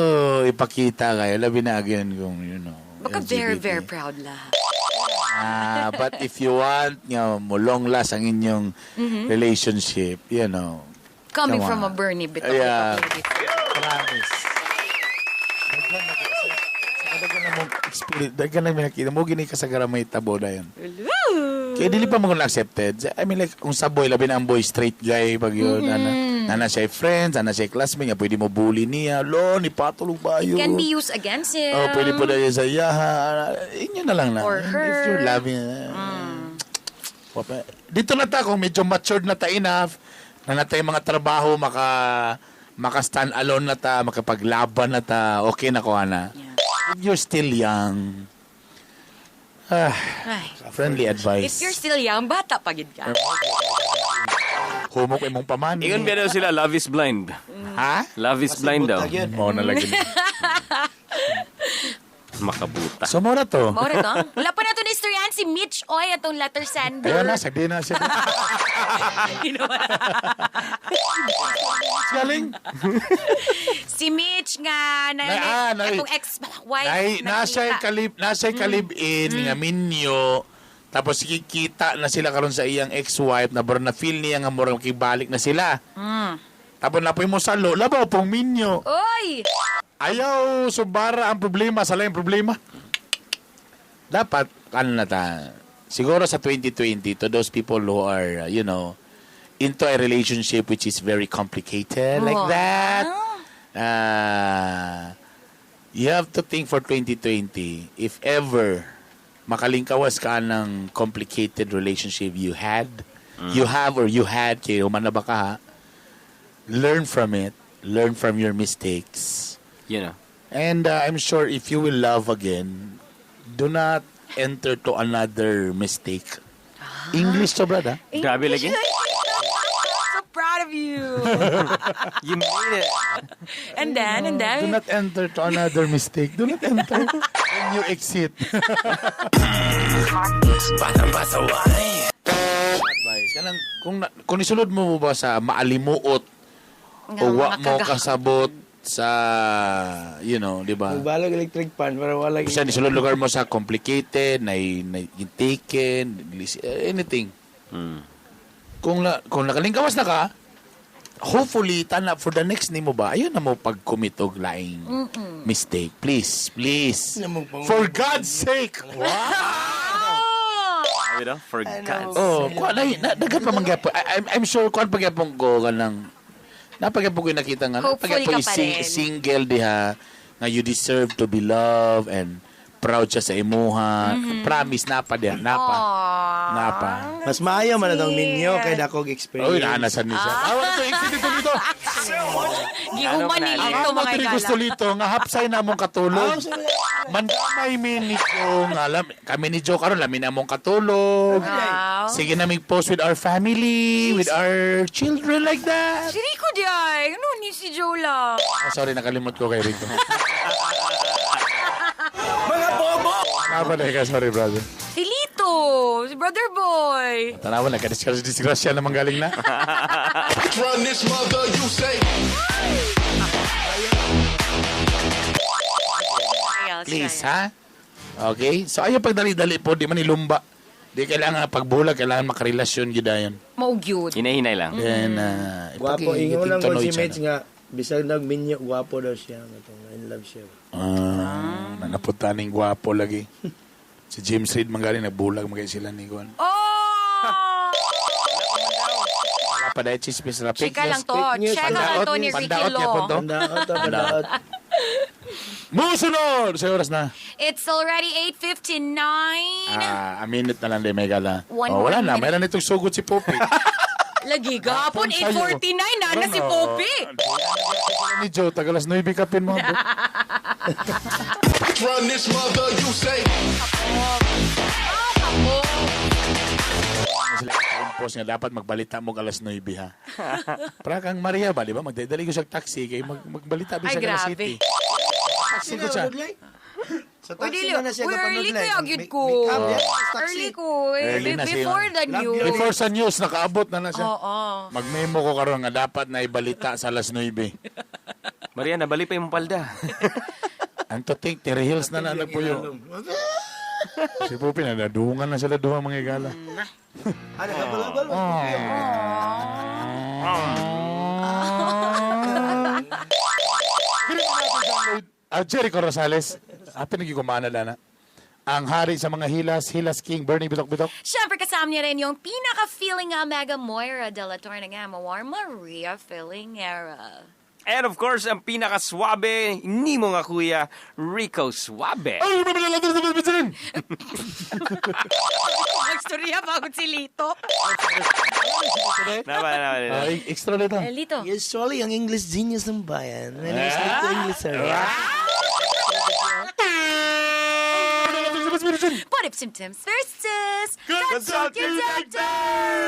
ipakita kayo. Labi na again kung, you know. Baka very, LGBT. very proud lang. Ah, but if you want nga mo long last ang inyong relationship, you know. Coming Come from on. a Bernie bitaw. Yeah. Promise. Daghan na daghan na mong experience, daghan na minakita mo gini kasagara may tabo dayon. Kaya dili pa mo accepted. I mean like kung sa boy labi na ang boy straight guy pag yun ana nana siya friends, ana siya classmate nga pwede mo bully niya. Lo ni patulog ba yun? Can be used against him. Oh, pwede po dahil sa iyaha. Inyo na lang na. Or If her. Mm. you're loving. Dito na ta kung medyo matured na ta enough, na na tayo mga trabaho, maka stand alone na ta, makapaglaban na ta, okay na ko ana. If you're still young, Ay. friendly advice. If you're still young, bata pa gid ka. Humok imong pamani. Ingon ba daw sila, love is blind. Ha? Love is blind daw. Mao na lagi. Makabuta. So, mao na to. Mao ra to. Wala pa na to ni istoryahan si Mitch Oy atong letter sender. Ayun na, sagdi na siya. Galing. Si Mitch nga na, atong ex-wife Nay, nasa nakita. kalib, nasa kalib-in nga minyo. Tapos kikita na sila karon sa iyang ex-wife na bro na feel niya nga murag kibalik na sila. Tapos napoy mo salo, labaw pong minyo. Oy! Ayaw subara ang problema, sala yung problema. Dapat ano na ta? Siguro sa 2020 to those people who are, into a relationship which is very complicated like Aw. that. You have to think for 2020 if ever makalingkawas ka ng complicated relationship you had, you have or you had, kay human na ba ka ha? Learn from it. Learn from your mistakes. You know. And I'm sure if you will love again, do not enter to another mistake. English to, brother. Grabe lagi. So proud of you. You made it. And then, and then. Do not enter to another mistake. Do not enter when you exit. Batang pasaway. Advice. Kanang, kung isulod mo ba sa maalimuot Nga o wa mga mo kasabot sa, di ba? Magbalog electric pan para wala Bisa nisulod lugar mo sa complicated, na taken, anything. Kung nakalingkawas na ka, hopefully, tana for the next nimo ba, ayun na mo pag-commit og laing mistake. Please, please. For God's sake! Wow! Sabi daw, for God's Oh, kuan ay na, daghan pa man gyapon. I'm sure kuan pa gyapon ko kanang napagyapon ko yung nakita nga Hopefully napagyapon ka pa rin. single diha nga you deserve to be loved and proud siya sa imuha. Promise napa diha, napa. Napa. Mas maayo man atong minyo kay dakog experience. Oy, naanasan ni siya. Ah, wala to exit dito dito. Gihuman ni Ang Lito amo mga diri igala. gusto lito nga hapsay na among katulog. Mandamay mi ni Joe nga lam, kami ni Joe karon lami na among katulog. Wow. Sige na mig post with our family, with our children like that. Si Rico di ay. Ano ni si Joe lang? Ah, sorry, nakalimot ko kay Rico. Mga bobo! Tama na ka, sorry brother. Si Lito. Si Brother Boy. Tanawa, nagka-disgrasya naman galing na. Run this mother, you say. Please, ha? Okay? So, ayaw pagdali-dali po, di man ilumba. Di kailangan pagbulag, kailangan makarelasyon gyud dayon. Maugyud. Hinay-hinay lang. Then, Gwapo ingon lang ko si Mitch nga bisag nagminyo gwapo daw siya katong in love siya. Ah, nanaputa ning gwapo lagi. Si James Reid manggaling nagbulag magay sila ni Juan. Oh! Wala pa dahil chismis na fake Chika news. lang to. Chika lang to ni Ricky Pandaot Lo. niya po to. Pandaot, pandaot. Musunod! Sa oras na. It's already 8:59. Ah, a minute na lang din, may gala. One Oh, wala more na. minute. Mayroon itong sugod si Poppy. Lagi gapon, Sa'yo. 8:49 na na si Ano? Poppy. Ni Joe, tagalas 9 kapin mo. Run this mother, you say. Sila post nga dapat magbalita mo alas 9 ha. Para kang Maria ba, di ba? Magdadali ko siya taxi kay magbalita Ay, bisag alas grabe. 7. Taxi ko siya. Sa Uy, taxi dili. na na siya Uy, early kapanudlay. kaya gyud ko. May cab yan, sa taxi. Early ko. eh. Early na siya. Before the news. Before sa news, nakaabot na na siya. Oo. Magmemo ko karon nga dapat na ibalita sa alas 9. Maria, nabali pa yung palda. Ang to think, Terry Hills na na nagpuyo. Si Pupi, nadadungan na sila duha mga igala. Ano ka balabal? Oh. Jericho Rosales. Happy naging kumana na. Ang hari sa mga hilas, Hilas King, Bernie Bitok Bitok. Siyempre kasama niya rin yung pinaka-feeling nga mega Moira de la Torre nga Mawar Maria Filingera. And of course, ang pinakaswabe nimo nga kuya, Rico Suabe. Magstorya bago si Lito. Naman, naman, naman. Extra lito. Eh, Lito. Yes, sorry, ang English genius ng bayan. My name is Lito English, sir. What if symptoms versus? Consult your doctor!